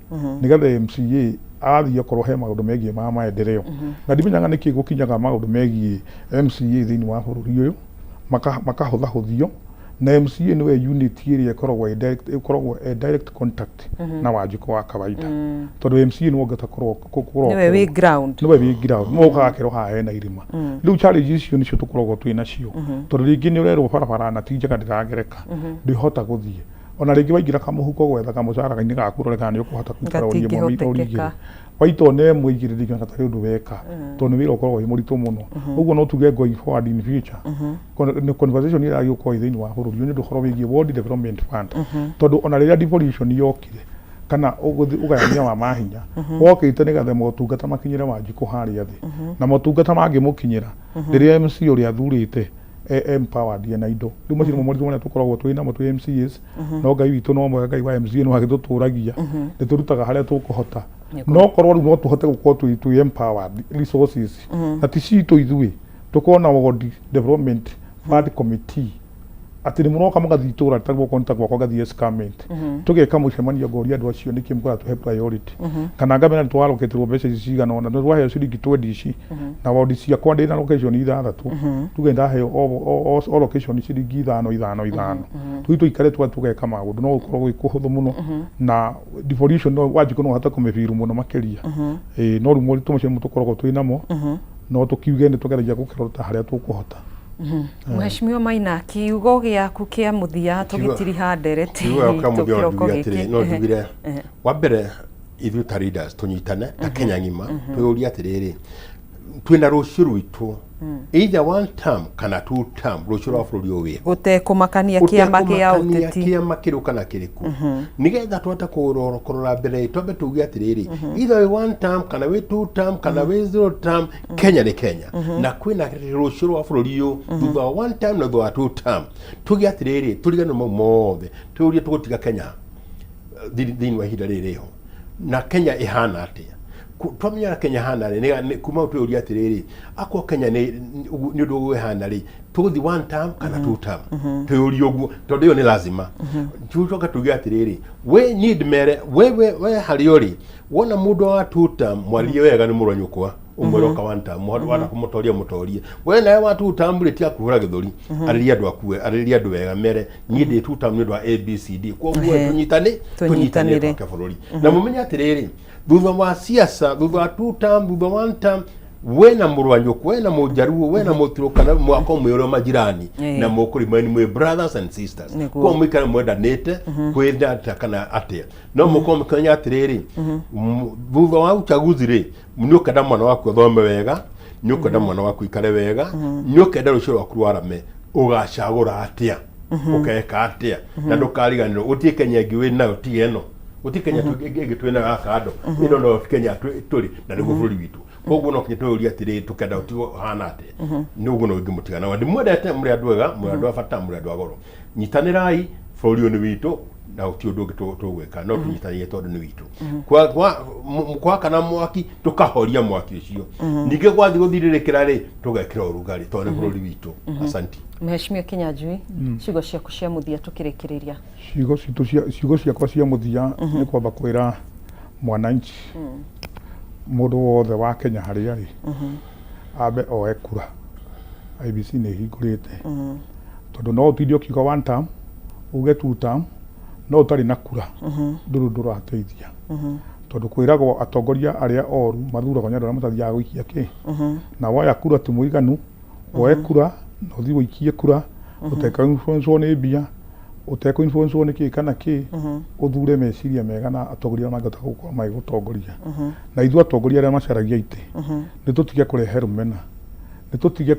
nĩgetha MCA athiĩ okorwo he maũndũ megiĩ ma maendeleo. Na ndimenyaga nĩkĩ gũkinyaga maũndũ megiĩ MCA thĩinĩ wa bũrũri ũyũ makahũthahũthio, na MCA nĩwe unit ĩrĩa ĩkoragwo ĩ direct contact na Wanjikũ wa kawaida, tondũ MCA nĩwe ũngĩhota kũrwo Nĩwe wĩ ground. Nĩwe wĩ ground, nĩwe ũkaga kerwo haha hena irima. Rĩu challenge icio nĩcio tũkoragwo twĩ nacio, tondũ rĩngĩ nĩ ũrerwo barabara na ti njega, ndĩragereka, ndĩhota gũthiĩ. Ona rĩngĩ waingĩra kamũhuko gwetha kamũcara-inĩ gaku ũrore kana nĩ ũkũhota kũruta rori ĩmwe rori igĩrĩ. Gatingĩhotekeka. Waita ona ĩmwe igĩrĩ, ndingĩona tarĩ ũndũ weka, tondũ nĩ wĩra ũkoragwo wĩ mũritũ mũno. Ũguo no tuge going forward in future, nĩ conversation ĩrĩa gũkorwo ĩ thĩinĩ wa bũrũri ũyũ nĩ ũndũ ũhoro wĩgiĩ Ward Development Fund, tondũ ona rĩrĩa devolution yokire kana ũgayania wa mahinya wokĩte nĩgetha motungata makinyĩre Wanjikũ harĩa thĩ, na motungata mangĩmũkinyĩra rĩrĩa MC ũrĩa athurĩte empowered na indo. Rĩu macio nĩmo moritũ marĩa tũkoragwo twĩ namo twĩ MCAs. No Ngai witũ no mwega, Ngai wa MCA no agĩtũtũragia, nĩ tũrutaga harĩa tũkũhota. No korwo rĩu no tũhote gũkorwo twĩ empowered resources na ti citũ ithuĩ, tũkorwo na Ward Development Fund Committee, atĩ nĩ mũroka mũgathiĩ itũra ta guoko nĩ ta gwakwa, ngathiĩ escarpment, tũgeka mũcemanio, ngoria andũ acio nĩkĩ mũkora tũhe priority, kana ngamera nĩ twarokĩtĩrwo mbeca ici cigana ũna, nĩ twaheo ciringi 20 ici, na wodi ciakwa ndĩ na location ithathatũ, tuge ndaheo o location ciringi ithano ithano ithano, tũthiĩ tũikare twa tũgeka maũndũ, no gũkorwo gwĩ kũhũthũ mũno na devolution no Wanjikũ no ũhote kũmĩbiru mũno makĩria. Ĩĩ, no rĩu moritũ macio nĩmo tũkoragwo twĩ namo, no tũkiuge nĩ tũgeragia gũkĩrora harĩa tũkũhota. Mheshimiwa Maina, kiugo gĩaku kĩa mũthia tũgĩtiriha ndereti Kiugo gĩakwa kĩa itũ mũthia no kĩroko njuge atĩrĩ, gĩkĩ. no njugire wa mbere ithuĩ ta leaders tũnyitane ta Kenya ng'ima, twĩyũrie atĩrĩrĩ, twĩna rũciũ rwitũ either one term kana two term, rũciũ rwa bũrũri ũyũ wĩho? Gũtekũmakania kĩama kĩa Ũtekũmakania ũteti. Kĩama kĩrĩkũ kana kĩrĩkũ, nĩgetha tũhote kũrora mbere, twambe tuge atĩrĩrĩ, either wĩ one term kana wĩ two term kana wĩ zero term, Kenya nĩ Kenya, na kwĩna rũciũ rwa bũrũri ũyũ thutha wa one term na thutha wa two term. Tuge atĩrĩrĩ, tũriganĩrwo mau mothe, twĩyũrie tũgũtiga Kenya thĩinĩ wa ihinda rĩrĩ rĩho na Kenya ĩhana atĩa? Twamenya Kenya ĩhana rĩ, kuma hau twĩyũrie atĩrĩrĩ, akorwo Kenya nĩ ũndũ ũguo ĩhana rĩ, tũgũthiĩ one term kana two term? Twĩyũrie ũguo, tondũ ĩyo nĩ lazima. Tucoke tuge atĩrĩrĩ, we niĩ ndĩmere we harĩa ũrĩ, wona mũndũ wa two term mwarĩrie wega, nĩ mũrũ wa nyũkwa, ũmwĩre ũka one term, wanda kũmũtoria mũtorie. We nawe wa two term rĩ, tiga kũhũra gĩthũri, arĩria andũ aku, arĩria andũ wega, mere niĩ ndĩ two term nĩ ũndũ wa ABCD, koguo tũnyitane, Tũnyitanĩre. twake bũrũri. Na mũmenye atĩrĩrĩ, thutha wa siasa, thutha wa two term, thutha wa one term, we na mũrũ wa nyũkwa, we na mũjaruo, we na mũturukana, mwako mwĩ ũrĩa majirani na mũkũrima mwĩ brothers and sisters. Koguo mũikare mwendanĩte kwĩna kana atĩa, no mũkorwo mũkĩmenya atĩrĩrĩ, thutha wa uchaguzi rĩ, nĩ ũkenda mwana waku athome wega, nĩ ũkwenda mwana waku ikare wega, nĩ ũkenda rũciũ rwaku rwarame. Ũgacagũra atĩa? Ũkeka atĩa? Na ndũkariganĩrwo gũtirĩ Kenya ĩngĩ wĩ nayo tiga ĩno, gũtirĩ Kenya ĩngĩ twĩ nayo gaka kando. Ĩno no Kenya tũrĩ na nĩguo bũrũri witũ. Koguo no kinya twĩyũrie atĩrĩ, tũkenda ũtigwo ũhana atĩa? Nĩ ũguo no ingĩmũtiga na ndĩmwendete, mũrĩ andũ ega, mũrĩ andũ a bata, mũrĩ andũ a goro. Nyitanĩrai, bũrũri ũyũ nĩ witũ na gũtirĩ ũndũ ũngĩ tũgwĩka no tũnyitanĩire tondũ nĩ witũ. Kwakana mwaki, tũkahoria mwaki ũcio, ningĩ gwathiĩ gũthirĩrĩkĩra rĩ, tũgekĩra ũrugarĩ tondũ nĩ bũrũri witũ. Asanti. Mheshimiwa Kinyanjui, ciugo ciaku cia mũthia tũkĩrĩkĩrĩria. Ciugo ciakwa cia mũthia nĩ kwamba kwĩra mwananchi, mũndũ wothe wa Kenya harĩa arĩ, ambe oe kura. IEBC nĩ ĩhingũrĩte, tondũ no ũtinde ũkiuga one term, uge two term, no ũtarĩ na kura ndũrĩ ũndũ ũrateithia, tondũ kwĩragwo atongoria arĩa oru mathuragwo nĩ andũ arĩa matathiaga gũikia kĩ na woya kura ti mũiganu. Woe kura na ũthiĩ ũikie kura ũteka influence nĩ mbia, ũtekũ influence nĩ kĩ kana kĩ, ũthure meciria mega na atongoria arĩa mangĩhota gũkorwo magĩgũtongoria. Na ithuĩ atongoria arĩa macaragia itĩ, nĩ tũtige kũrehe rũmena, nĩ tũtige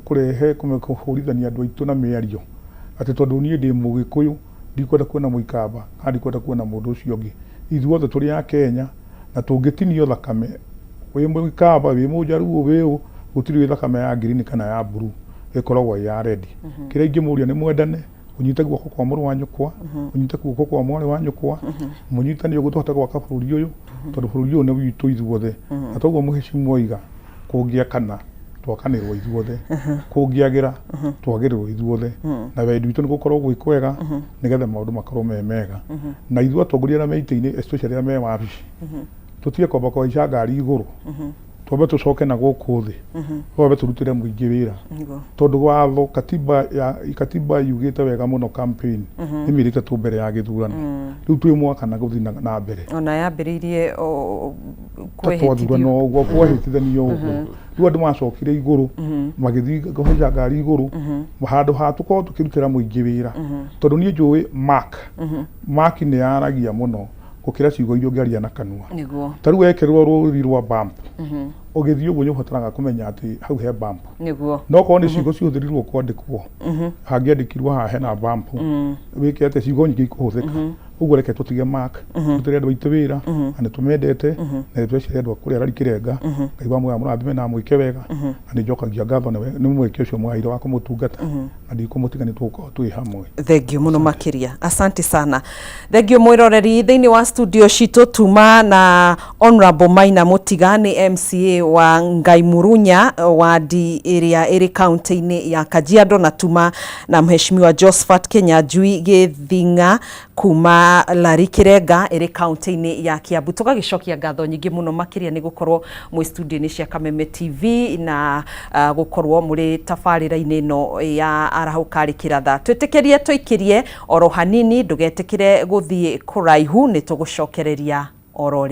kũrehe kũhũrithania andũ aitũ na mĩario atĩ tondũ niĩ ndĩ Mũgĩkũyũ ndikwenda kuona Mũikamba kana ndikwenda kuona mũndũ ũcio ũngĩ. Ithuothe tũrĩ a Kenya, na tũngĩtinio thakame, wĩ Mũikamba, wĩ Mũjaruo, wĩ ũ, gũtirĩ wĩ thakame ya green kana ya blue, ĩkoragwo ĩ ya red. Kĩrĩa ingĩmũria nĩ mwendane, ũnyite guoko kwa mũrũ wa nyũkwa, ũnyite guoko kwa mwarĩ wa nyũkwa, mũnyitane ũguo tũhote gwaka bũrũri ũyũ, tondũ bũrũri ũyũ nĩ witũ ithuothe. Na toguo mũhĩcimu oiga, kũngĩakana twakanĩrwo ithuothe, kũngĩagĩra twagĩrĩrwo ithuothe, na wendi witũ nĩ gũkorwo gwĩ kwega nĩgetha maũndũ makorwo me mega. Na ithuĩ atongoria arĩa me itĩ-inĩ, especially arĩa me wabici, tũtige kwamba kũhaica ngari igũrũ, twambe tũcoke na gũkũ thĩ, twambe tũrutĩre mũingĩ wĩra, tondũ watho katiba ya katiba yugĩte wega mũno, campaign nĩ mĩeri 3 mbere ya gĩthurano. Rĩu twĩ mwaka na gũthiĩ na mbere. Ona yambĩrĩirie twathurano ũguo, kwehĩtithanio ũguo, rĩu andũ macokire igũrũ magĩthiĩ kũhaica ngari igũrũ handũ ha tũkorwo tũkĩrutĩra mũingĩ wĩra, tondũ niĩ njũĩ mark nĩ yaragia mũno gũkĩra ciugo iria ũngĩaria na kanua. Ta rĩu wekĩrwo rũri rwa bump, ũgĩthiĩ ũguo nĩ ũbataraga kũmenya atĩ hau he bump. No korwo nĩ ciugo cihũthĩrirwo kwandĩkwo, hangĩandĩkirwo haha hena bump, wĩke atĩ ciugo nyingĩ ikũhũthĩka ũguo. Reke tũtige mark, tũrutĩre andũ aitũ wĩra, na nĩ tũmendete, na nĩ tweciria andũ a kũrĩa Rari Kĩrenga. Ngai wa muoyo amũrathime na amwĩke wega, na nĩ njokagia ngatho nĩ mweke ũcio mwaheire wa kũmũtungata, na ndikũmũtiga, nĩ tũgũkorwo twĩ hamwe. Thank you mũno makĩria, asante sana, thank you. Mwĩroreri, thĩinĩ wa studio citũ tuma na Honorable Maina Mũtiga, nĩ MCA wa Ngai Murunya, wadi ĩrĩa ĩrĩ kaunti-inĩ ya Kajiado, na tuma na Mheshimiwa Josephat Kinyanjui Gĩthing'a kuma Lari Kĩrenga ĩrĩ kaunti-inĩ ya Kiambu. Tũgagĩcokia ngatho nyingĩ mũno makĩria nĩ gũkorwo mwĩ studio-inĩ cia Kameme TV na gũkorwo mũrĩ tabarĩra-inĩ ĩno ya Arahũka Rĩ Kĩratha. Twĩtĩkĩrie tũikĩrie oro hanini, ndũgetĩkĩre gũthiĩ kũraihu, nĩ tũgũcokereria oro rĩngĩ.